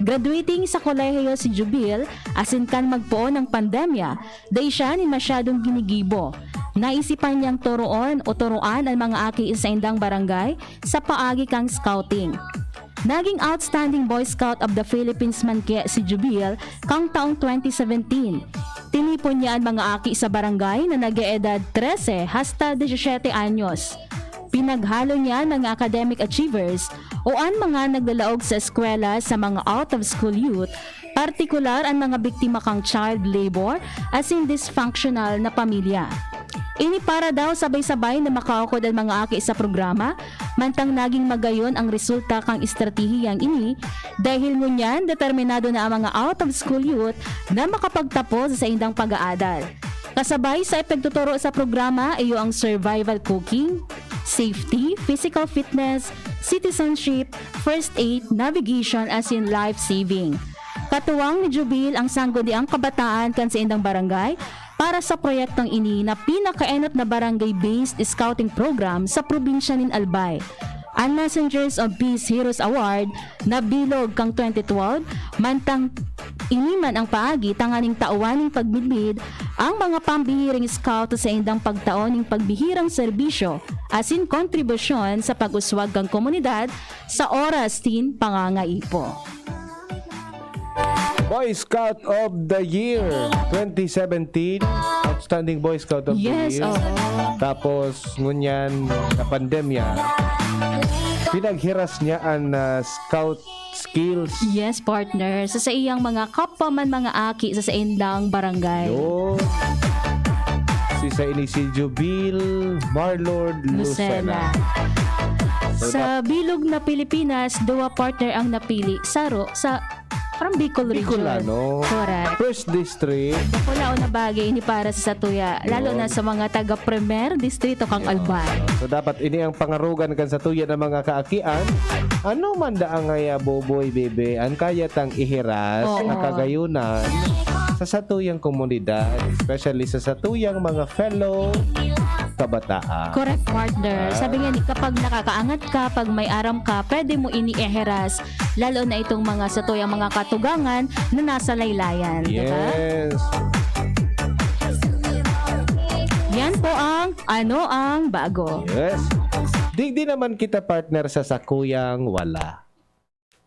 Graduating sa kolehiyo si Jubil, asin kan magpoon ang pandemya, dai siya nin masyadong ginigibo. Naisipan niyang toroon o turoan an mga aki sa saindang barangay sa paagi kan scouting. Naging Outstanding Boy Scout of the Philippines man kaya si Jubil kan taong twenty seventeen. Tinipon niya an mga aki sa barangay na nag-eedad trese hasta disisyete anyos. Pinaghalo niya an mga academic achievers o an mga naglalaog sa eskwela sa mga out-of-school youth, partikular an mga biktima kan child labor asin dysfunctional na pamilya. Ini para daw sabay-sabay na makaukod an mga aki sa programa, mantang naging magayon ang resulta kan estratehiyang ini, dahil ngunyan determinado na ang mga out-of-school youth na makapagtapos sa saindang pag-aadal. Kasabay sa ipagtuturo sa programa, iyo ang survival cooking, safety, physical fitness, citizenship, first aid, navigation, asin life saving. Katuwang ni Jubil ang sangguniang kabataan kan saindang barangay para sa proyektong ini na pinakaenot na barangay-based scouting program sa probinsya nin Albay. An Messengers of Peace Heroes Award nabilog kan twenty twelve, mantang ini man ang paagi tanganing tawan nin pagmidmid ang mga pambihiring scout sa saindang pagtao nin pagbihirang serbisyo asin kontribusyon sa pag-uswag kan komunidad sa oras nin pangangaipo. Boy Scout of the Year twenty seventeen, Outstanding Boy Scout of Yes, the Year. Oo. Tapos, ngunyan, na pandemya, pinaghiras niya ang ah, scout skills. Yes, partner. Sa saiyang mga kapwa man mga aki sa saindang barangay. Yo. Si sa ini si Jubil Marlord Lucena. Lucena. Sa bilog na Pilipinas, duwa partner ang napili. Saro sa From Bicol region. Bicolano. Correct. First district. Dakulaon na bagay ini para sa satuya, lalo Yun. na sa mga taga Primer Distrito kang Yun. Albay. So, dapat ini ang pangarugan kan satuya ng mga kaakian. Ano man daang ngaya, Boboy, Bebe, ang kaya tang ihiras Oo. na kagayunan sa satuyang komunidad, especially sa satuyang mga fellow kabataan? Correct, partner. Ah. Sabi nga ni, kapag nakakaangat ka, pag may aram ka, pwede mo ini ihiras, lalo na itong mga satuyang mga katugangan na nasa laylayan, di ba? Yes. Yan po ang Ano ang Bago. Yes. Digdi naman kita, partner, sa sakuyang wala.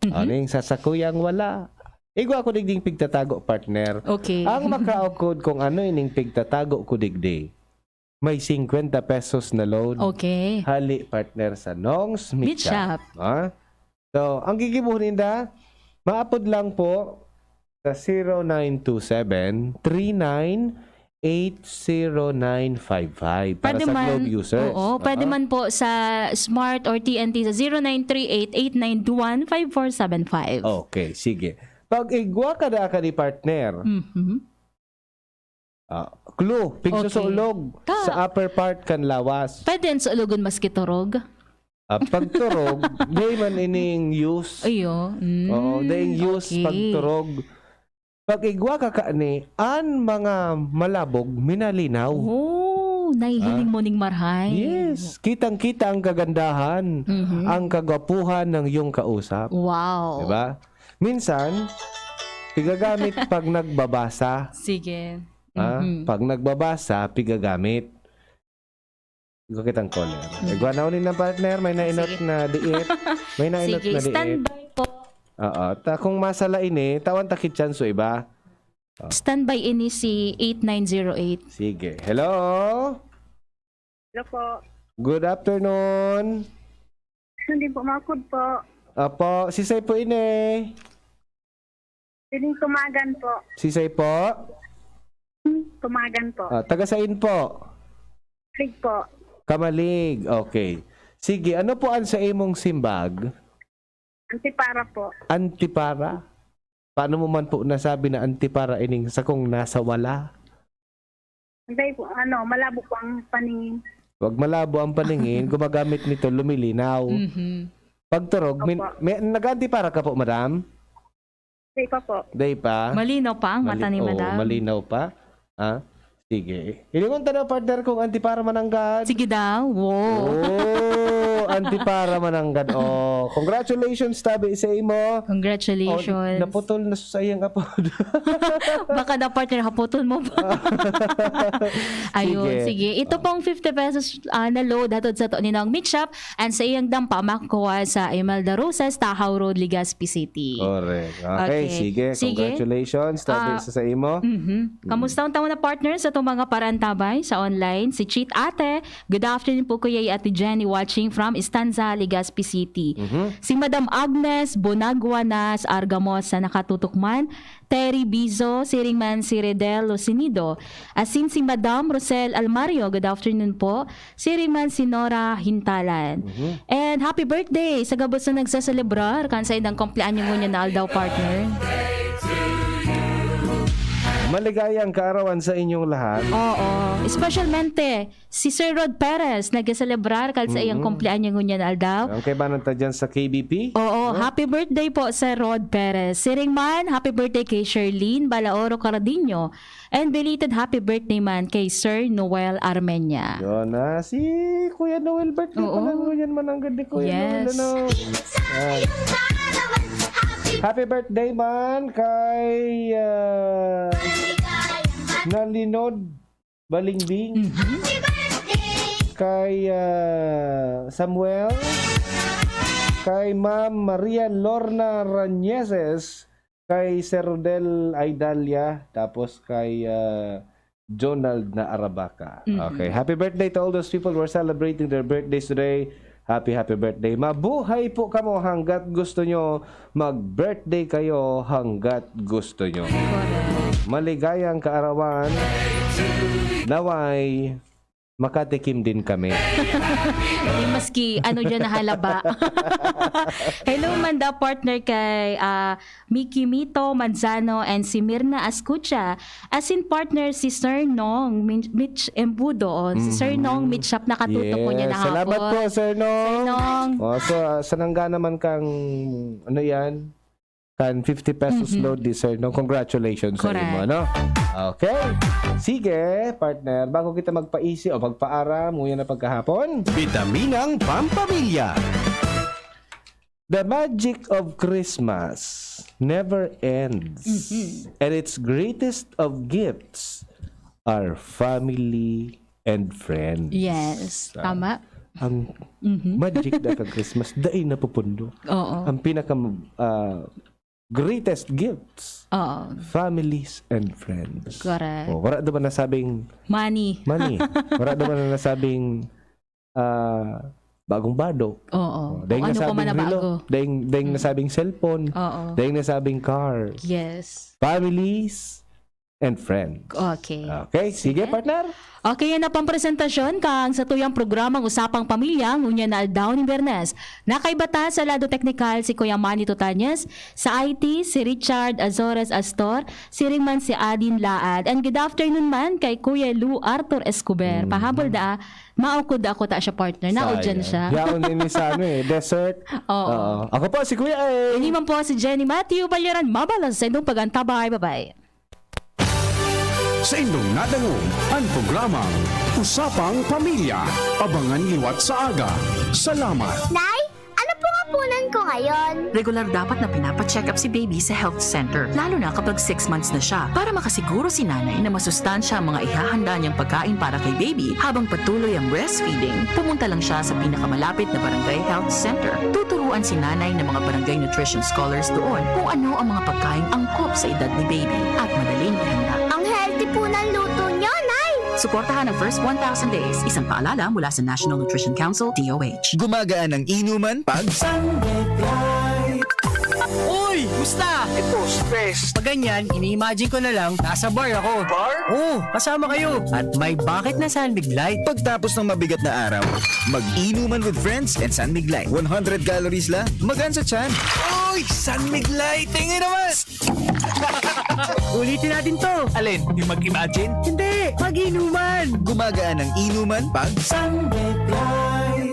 Mhm. Ano yung sa sakuyang wala? Igwa ko digding pigtatago, partner. Okay. Ang makaukod kung ano ining pigtatago ko digdi, may singkwenta pesos na load. Okay. Hali, partner, sa Nong's Meat Meat Shop. Shop. Ha? So, ang gigibuhon ninda, maapod lang po sa zero nine two seven, three nine eight zero nine five five para Pwede sa man, Globe users. oo, pwede Oo. man po sa Smart or T N T sa zero nine three eight eight nine one five four seven five. Okay, sige. Pag igwa ka na ka ni partner, Mhm. ah, clue, pigsusulog Okay. Ta- sa upper part kan lawas. Pwede yan sa ulugon maski turog? Ah, pagturog, di man ining use. Ayo. Mm, Oo, daing use, okay. pagturog. Pag igwa ka kani, an mga malabog, minalinaw. Oh, nahihiling Ah. mo ning marhay. Yes, kitang-kita ang kagandahan, Mhm. ang kagwapuhan ng iyong kausap. Wow. Diba? Minsan, pigagamit pag nagbabasa. Sige. Ah, Mhm. pag nagbabasa, pigagamit. Igwa kitang caller. Mhm. Igwa na ulit ng partner, may nainot Sige. na diit. May nainot Sige, na diit. standby po. Oo, ta kung masala ini, tawan ta ki chance o iba. Oh. Standby ini si eight nine zero eight. Sige. Hello? Hello po. Good afternoon. Hindi po, makod po. Apo, sisay po ini? Piling Tumagan po. Sisay po? Hmm, Tumagan po. Ah, taga sain po? Kamalig po. Kamalig, okay. Sige, ano po ang sa imong simbag? Antipara po. Antipara? Paano mo man po nasabi na antipara ining sakong nasa wala? Hindi po, ano, malabo po ang paningin. Wag malabo ang paningin, gumagamit nito, lumilinaw. Mhm. Pagturog, min-, Opo. may, nag-antipara ka po, madam? Hindi pa po. Day pa? Malinaw pa ang Mali-, mata ni oo, madam. malinaw pa. Ah, sige. Hilingon ta daw, partner, kung antipara mananggad. Sige daw. Wow. Oh, antipara mananggad. Oh, congratulations, tabi sa imo. Congratulations. Oh, naputol na sa iyang apod. Baka daw, partner, haputol mo pa. Ayun, Sige. sige. Ito Ah. pong fifty pesos, ah, na load hatod sa to ni Nong Meat Shop. And sa iyang dampa, makukuha sa Imelda Rosas, Tahaw Road, Legazpi City. Correct. Okay, Okay. sige. Sige. Congratulations. Tabi Ah, sa, sa imo. mhm. Mm. Kamusta ang taon na, partner, sa itong mga parantabay sa online? Si Cheat Ate, "Good afternoon po, Kuya Ate Jenny, watching from Estanza, Legazpi City." Mhm. Si Madam Agnes Bonagua Nas Argamosa, nakatutok man. Terry Bizo, siring man si Redel Lucinido. Asin si Madam Rosel Almario, good afternoon po. Siring man si Nora Hintalan. Mhm. And happy birthday sa gabos na nagseselebrar kan saindang kumpleanyo ngunyan na aldaw, partner. Maligayang kaarawan sa inyong lahat. Oo. Especialmente, si Sir Rod Perez, nagseselebrar kan sa iyang Mm. kumpleanyo ngunyan na aldaw. Ang kaibanan ta dyan sa K B P, Oo, no? happy birthday po, Sir Rod Perez. Siring man, happy birthday kay Sherlyn Balaoro Cardinho. And belated happy birthday man kay Sir Noel Armenia. Yun, ah, si Kuya Noel, birthday Oo. pala ngunyan, mananggad ni Kuya Yes. Noel, ano? Yan. Happy birthday man kay, ah, Nalinod Balingbing. Mhm. Kay, ah, Samuel. Kay Ma'am Maria Lorna Rañeses. Kay Sir Rodel Aidalia. Tapos kay, ah, Jonald na Arabaca. Mhm. Okay. Happy birthday to all those people who are celebrating their birthdays today. Happy, happy birthday. Mabuhay po kamo hanggat gusto nyo. Mag-birthday kayo hanggat gusto nyo. Correct. Maligayang kaarawan. Naway, makatikim din kami. Di maski ano dyan nahalaba. Hello, manda partner kay ah, Mickey Mito Manzano and si Mirna Ascucha. As in partner si Sir Nong Min- Mitch Embudo. Oh, si Sir Nong Mitch Shop nakatutok ko niya Yes. na Salamat po, Sir Nong. Sir Nong. Oh, so, ah, sa nangga naman kang, ano yan? Kan fifty pesos load di, Sir Nong. Congratulations sa Correct. imo, no? Okay. Sige, partner. Bago kita magpaisi o magpaaram, nguya na pagkahapon. Bitaminang Pampamilya. The magic of Christmas never ends. And its greatest of gifts are family and friends. Yes, Ah, tama. Ang magic da ka Christmas, dai napupundo. Oo. Ang pinaka ah, greatest gifts, Oo. families and friends. Correct. Oh, wala naman nasabing Money. money. Wala naman nasabing ah, bagong bado. Oo. Oh, dahil Kung ano pa man nasabing na relo, bago. dahil, dahil nasabing cellphone, Oo. dahil nasabing car. Yes. Families and friends. Okay. Okay, sige, partner. Okay, yan na pang presentasyon kang sa tuyang programang Usapang Pamilya, ngunyan na aldaw ni Bernes. Nakaibata sa lado teknikal si Kuya Manny Tutanyes, sa I T, si Richard Azores Astor, siring man si Adin Laad. And good afternoon man kay Kuya Lou Arthur Escobar. Pahabol da, maukod ako ta siya partner. Naudyan Sayang. Siya. Yaon ini sa ano eh, dessert. Oo. Oo. Ako po si Kuya A. Ini man po si Jenny Matthew Balyaran. Mabalas sa indong pagantabay. Bye-bye. Sa indong nadangog, ang programang Usapang Pamilya. Abangan liwat sa aga. Salamat. Nay, ano pong apunan ko ngayon? Regular dapat na pinapacheck up si baby sa health center, lalo na kapag six months na siya, para makasiguro si nanay na masustansya ang mga ihahanda niyang pagkain para kay baby habang patuloy ang breastfeeding. Pumunta lang siya sa pinakamalapit na barangay health center. Tuturuan si nanay ng mga barangay nutrition scholars doon kung ano ang mga pagkain angkop sa edad ni baby at madaling ihanda. Ang healthy po ng luto niyo, Nay! Suportahan ang first one thousand days. Isang paalala mula sa National Nutrition Council, D O H. Gumagaan ang inuman pag Uy! Musta? Ito, stress. Pag ganyan, ini-imagine ko na lang, nasa bar ako. Bar? Oo, kasama kayo. At may bakit na Sanmig Light. Pagtapos ng mabigat na araw, mag-inuman with friends and San Mig Light. One hundred calories lang, magaan sa tiyan. Uy! Sanmig Light! Tingin naman! Ulitin natin to. Alin? Yung mag-imagine? Hindi! Mag-inuman! Gumagaan ang inuman pag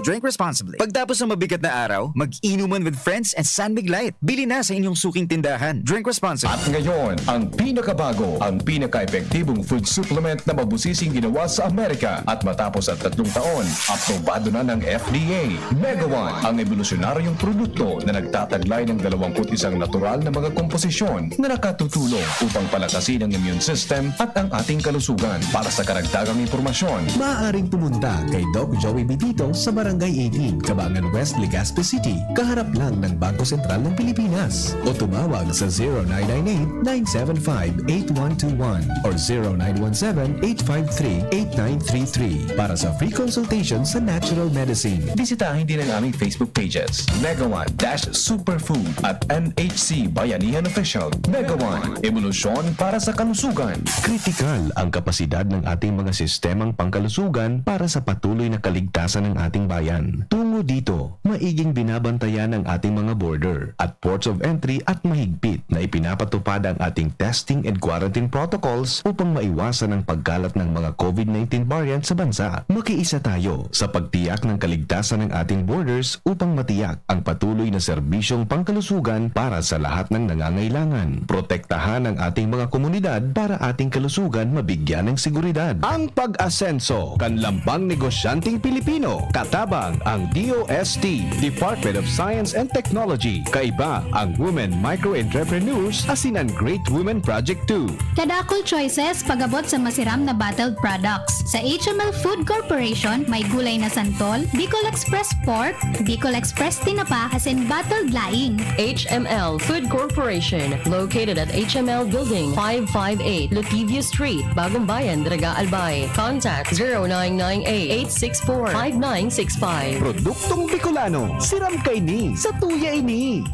Drink responsibly. Pagtapos ng mabigat na araw, mag-inuman with friends and San Mig Light. Bili na sa inyong suking tindahan. Drink responsibly. At ngayon, ang pinakabago, ang pinaka-epektibong food supplement na mabusising ginawa sa Amerika at matapos ang tatlong taon, aprobado na ng F D A. Mega One, ang ebolusyonaryong produkto na nagtataglay ng dalawampu't isang natural na mga komposisyon na nakatutulong upang palakasin ang immune system at ang ating kalusugan. Para sa karagdagang impormasyon, Maaaring pumunta kay Doc Joey Bitito sa Barangay eighteen, Cabangan West, Legazpi City, kaharap lang ng Bangko Sentral ng Pilipinas. O tumawag sa zero nine nine eight, nine seven five, eight one two one or zero nine one seven, eight five three, eight nine three three para sa free consultation sa natural medicine. Bisitahin din ang aming Facebook pages, Mega One dash Superfood at N H C Bayanihan Official. Mega One, ebolusyon para sa kalusugan. Kritikal ang kapasidad ng ating mga sistemang pangkalusugan para sa patuloy na kaligtasan ng ating bayan. Tungo dito, maiging binabantayan ang ating mga border at ports of entry at mahigpit na ipinapatupad ang ating testing and quarantine protocols upang maiwasan ang pagkalat ng mga COVID nineteen variant sa bansa. Makiisa tayo sa pagtiyak ng kaligtasan ng ating borders upang matiyak ang patuloy na serbisyong pangkalusugan para sa lahat ng nangangailangan. Protektahan ang ating mga komunidad para ating kalusugan mabigyan ng seguridad. Ang pag-asenso kan lambang negosyanteng Pilipino, katabang ang D O S T, Department of Science and Technology, kaiba ang Women Micro Entrepreneurs asin ang Great Women Project two. Kadakul choices pag-abot sa masiram na bottled products. Sa H M L Food Corporation, may gulay na santol, Bicol Express Pork, Bicol Express Tinapa, asin bottled laing. H M L Food Corporation, located at H M L Building, five five eight, Lotivio Street, Bagong Bayan, Daraga, Albay. Contact zero nine nine eight, eight six four, five nine six five. Produktong Bicolano, siram kaini, sa tuya ini.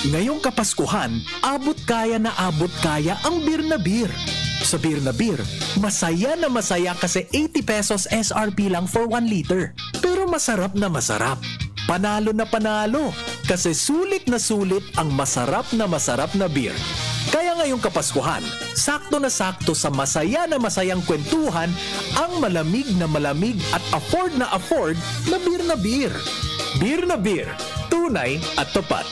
Ngayong Kapaskuhan, abot kaya na abot kaya ang Beer na Beer. Sa beer na beer, masaya na masaya kasi eighty pesos S R P lang for one liter. Pero masarap na masarap. Panalo na panalo. Kasi sulit na sulit ang masarap na masarap na beer. Kaya ngayong Kapaskuhan, sakto na sakto sa masaya na masayang kwentuhan ang malamig na malamig at afford na afford na beer na beer. Beer na beer, tunay at tapat.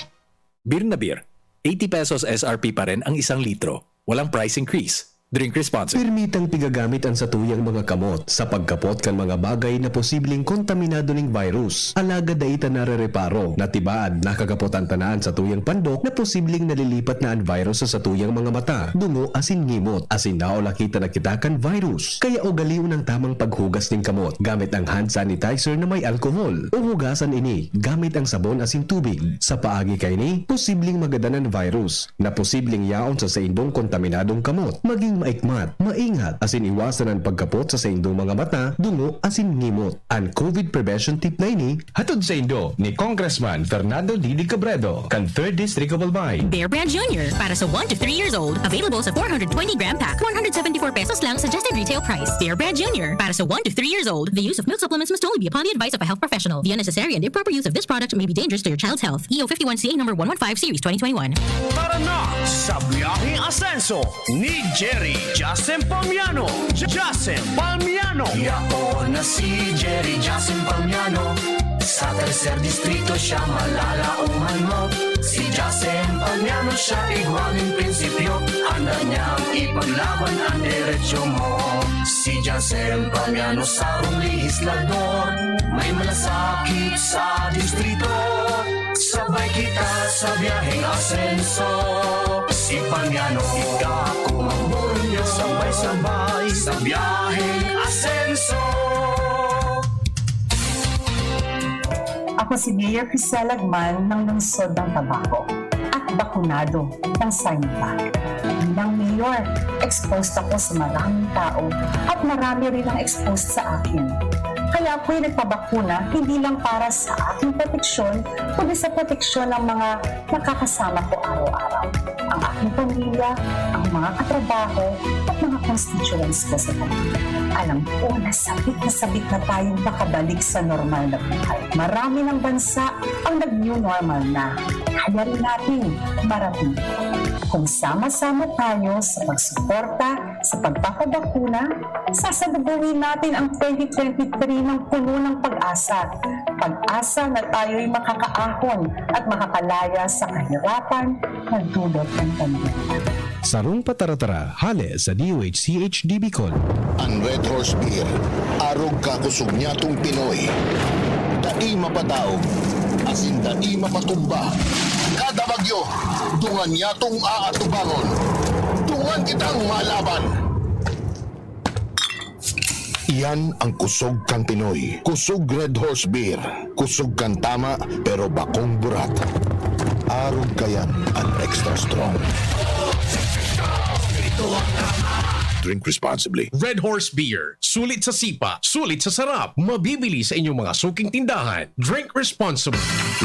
Beer na beer, eighty pesos S R P pa rin ang isang litro. Walang price increase. Drink responsibly. Pirmitang pigagamit an satuyang mga kamot sa pagkapot kan mga bagay na posibleng kontaminado ning virus. Alagad dai ta narereparo na tibaad nakakapot an tanan satuyang pandok na posibleng nalilipat na an virus sa satuyang mga mata, dungo asin ngimot, asin naulakita na kita kan virus. Kaya ugalion ang tamang paghugas nin kamot gamit ang hand sanitizer na may alcohol, o hugasan ini gamit ang sabon asin tubig. Sa paagi kaini, posibleng magadan an virus na posibleng yaon sa saindong kontaminadong kamot. Maging maikmat, maingat, asin iwasan an pagkapot sa saindong mga mata, dungo, asin ngimot. An COVID prevention tip na ini, hatod saindo ni Congressman Fernando Didi Cabredo, kan Third District of Albay. Bear Brand Junior para sa one to three years old. Available sa four hundred twenty gram pack, one hundred seventy-four pesos lang suggested retail price. Bear Brand Junior para sa one to three years old. The use of milk supplements must only be upon the advice of a health professional. The unnecessary and improper use of this product may be dangerous to your child's health. E O fifty-one C A number one one five series twenty twenty-one. Tara na sa Biyaheng Asenso ni Jerry Jasen Palmiano. Jasen Palmiano. Yaon na si Jerry Jasen Palmiano. Sa tercer distrito siya malalaoman mo. Si Jasen Palmiano siya igwa nin prinsipyo. Handa niyang ipaglaban ang derecho mo. Si Jasen Palmiano sarong lehislador. May malasakit sa distrito. Sabay kita sa biyaheng asenso. Si Palmiano, ikaw, ako, ang Boronyo. Sabay-sabay sa biyaheng asenso. Ako si Mayor Crisela Gman ng Lungsod ng Tabaco at bakunado ng Sinovac. Bilang mayor, exposed ako sa maraming tao at marami rin ang exposed sa akin. Kaya ako'y nagpabakuna hindi lang para sa aking proteksyon, kundi sa proteksyon ng mga nakakasama ko araw-araw, ang aking pamilya, ang mga katrabaho, at mga constituents ko sa bansa. Alam ko na sabik na sabik na tayong makabalik sa normal na buhay. Marami ng bansa ang nag-new normal na. Kaya rin natin marating. Kung sama-sama tayo sa pagsuporta sa pagpapabakuna, sasalubungin natin ang twenty twenty-three ng puno ng pag-asa. Pag-asa na tayo'y makakaahon at makakalaya sa kahirapan na dulot ng pandemya. Sarong pataratara, hale sa D O H C H D Bicol. An Red Horse Beer, arog kakosog nyatong Pinoy. Dai mapataog, asin dai mapatumba. Kada bagyo, dungan nyatong aatubangon. Dungan kitang malaban. Iyan ang kusog kan Pinoy. Kusog Red Horse Beer. Kusog kan tama, pero bakong burat. Arog kayan an extra strong. Drink responsibly. Red Horse Beer. Sulit sa sipa, sulit sa sarap. Mabibili sa inyong mga suking tindahan. Drink responsibly.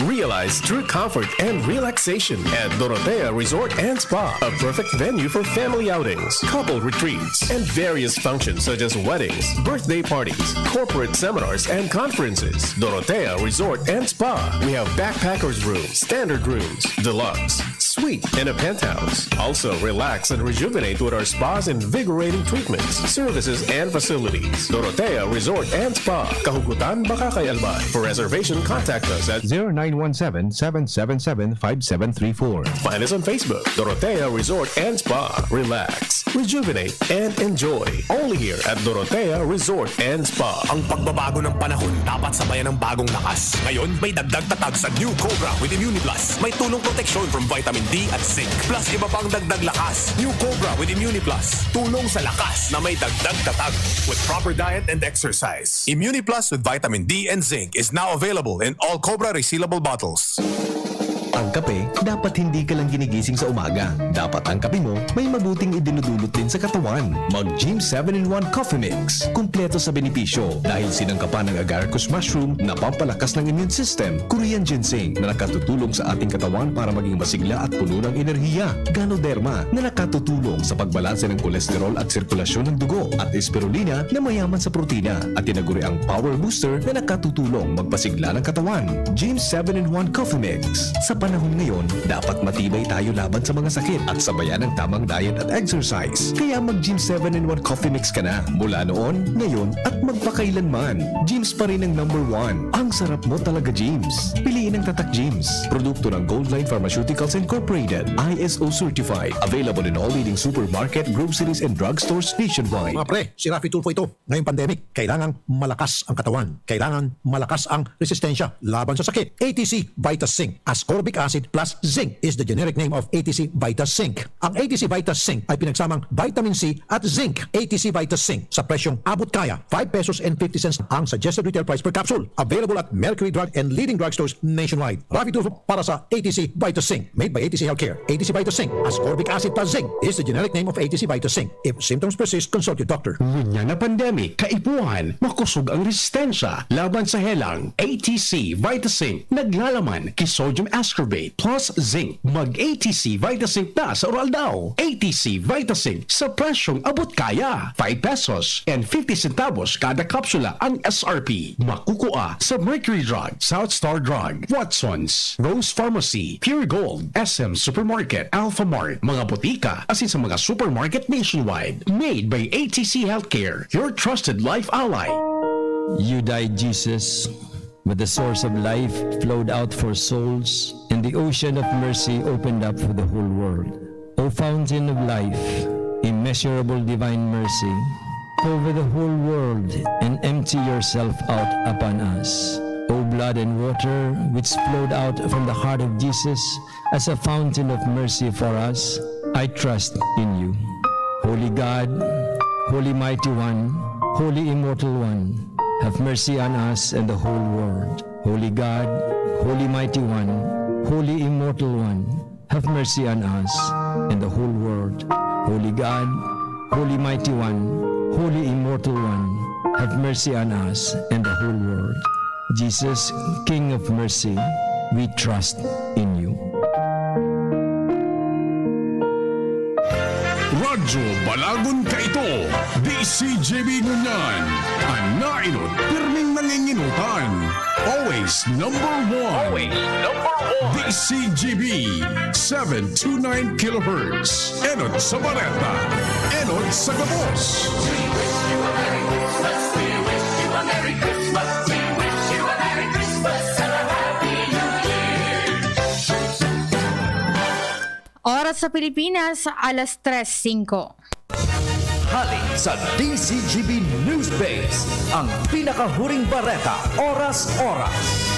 Realize true comfort and relaxation at Dorotea Resort and Spa, a perfect venue for family outings, couple retreats, and various functions such as weddings, birthday parties, corporate seminars, and conferences. Dorotea Resort and Spa. We have backpackers room, standard rooms, deluxe, suite, and a penthouse. Also, relax and rejuvenate with our spa's invigorating treatments, services, and facilities. Dorotea Resort and Spa, Kahugutan, Bacacay, Albay. For reservation, contact us at zero nine one seven, seven seven seven, five seven three four. Find us on Facebook, Dorotea Resort and Spa. Relax, rejuvenate, and enjoy. Only here at Dorotea Resort and Spa. Ang pagbabago ng panahon dapat sabayan ng bagong lakas. Ngayon, may dagdag tatag sa New Cobra with Immuniplus. May tulong proteksyon from vitamin D at zinc. Plus, iba pang dagdag lakas. New Cobra with Immuniplus. Tulong sa lakas na may dagdag tatag. With proper diet and exercise. Immuniplus with vitamin D and zinc is now available in all Cobra resealable bottles. Ang kape, dapat hindi ka lang ginigising sa umaga. Dapat ang kape mo may mabuting idinudulot din sa katawan. Mag Gym seven in one Coffee Mix. Kumpleto sa benepisyo dahil sinangkapan ng agaricus mushroom na pampalakas ng immune system, Korean ginseng na nakatutulong sa ating katawan para maging masigla at puno ng enerhiya, Ganoderma na nakatutulong sa pagbalanse ng kolesterol at sirkulasyon ng dugo, at Spirulina na mayaman sa protina at tinaguriang power booster na nakatutulong magpasigla ng katawan. Gym seven in one Coffee Mix. Sa panahon ngayon, dapat matibay tayo laban sa mga sakit at sabayan ng tamang diet at exercise. Kaya mag Gym seven in one Coffee Mix ka na mula noon, ngayon, at magpakailanman. Gym's pa rin ang number one. Ang sarap mo talaga, Gym's. Piliin ang Tatak Gym's. Produkto ng Goldline Pharmaceuticals Incorporated, I S O certified. Available in all leading supermarket, groceries, and drugstores nationwide. Mga pre, si Raffy Tulfo ito. Ngayong pandemic, kailangang malakas ang katawan. Kailangan malakas ang resistensya laban sa sakit. A T C Vita Zinc. Ascorbic acid plus zinc is the generic name of A T C Vita Zinc. Ang A T C Vita Zinc ay pinagsamang vitamin C at zinc. A T C Vita Zinc sa presyong abot kaya, five pesos and fifty cents. Ang suggested retail price per capsule. Available at Mercury Drug and leading drugstores nationwide. Raffy Tulfo para sa A T C Vita Zinc. Made by A T C Healthcare. A T C Vita Zinc. Ascorbic acid plus zinc is the generic name of A T C Vita Zinc. If symptoms persist, consult your doctor. Ngunyan na pandemic, kaipuhan, makosog ang resistensya laban sa helang. A T C Vita Zinc, naglalaman ki sodium ascorbate plus zinc. Mag A T C Vita Zinc na sa oral daw. A T C Vita Zinc sa presyong abot kaya. Five pesos and fifty centavos kada kapsula ang S R P. Makukua sa Mercury Drug, South Star Drug, Watson's, Rose Pharmacy, Pure Gold, S M Supermarket, Alpha Mart, mga botika, asin sa mga supermarket nationwide. Made by A T C Healthcare, your trusted life ally. You died, Jesus, but the source of life flowed out for souls, and the ocean of mercy opened up for the whole world. O fountain of life, immeasurable divine mercy, cover the whole world and empty yourself out upon us. O blood and water which flowed out from the heart of Jesus as a fountain of mercy for us, I trust in you. Holy God, Holy Mighty One, Holy Immortal One, have mercy on us and the whole world. Holy God, Holy Mighty One, Holy Immortal One, have mercy on us and the whole world. Holy God, Holy Mighty One, Holy Immortal One, have mercy on us and the whole world. Jesus, King of Mercy, we trust in you. Radyo Balagon Kaito, D C G B ngunyan. An naenot, pirming nanginginotan. Always number one. Always number one. D C G B, seven two nine kilohertz. Enot sa bareta. Enot sa gabos. Oras sa Pilipinas, alas tres singko. Hali sa D Z G B News Base, ang pinakahuring bareta, oras-oras.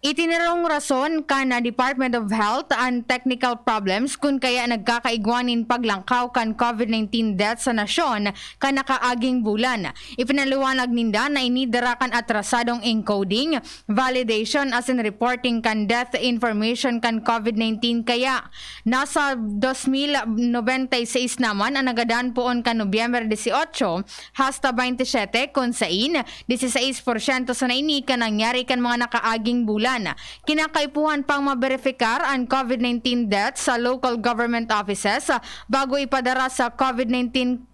Itinirong rason kan Department of Health an technical problems kun kaya nagkakaigwa nin paglangkaw kan COVID nineteen death sa nasyon kan nakaaging bulan. Ipinaliwanag ninda na ini dara kan atrasadong encoding, validation asin reporting kan death information kan COVID nineteen kaya nasa dos mil nobenta y seis naman an nagadan poon kan Nobyembre dieciocho hasta veintisiete, kun sain, dieciséis porsyento sana ini kan nangyari kan mga nakaaging bulan. Kinakaipuhan pang maberefikar an COVID nineteen death sa local government offices bago ipadara sa COVID nineteen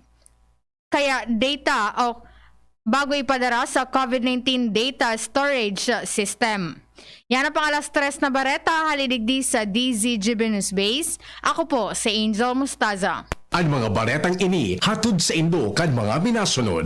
kaya data o bago ipadara sa COVID nineteen data storage system. Yan ang pang alas tres na bareta, hali digdi sa D Z G B News Base. Ako po si Angel Mustaza. An mga baretang ini hatod saindo kan mga minasunod.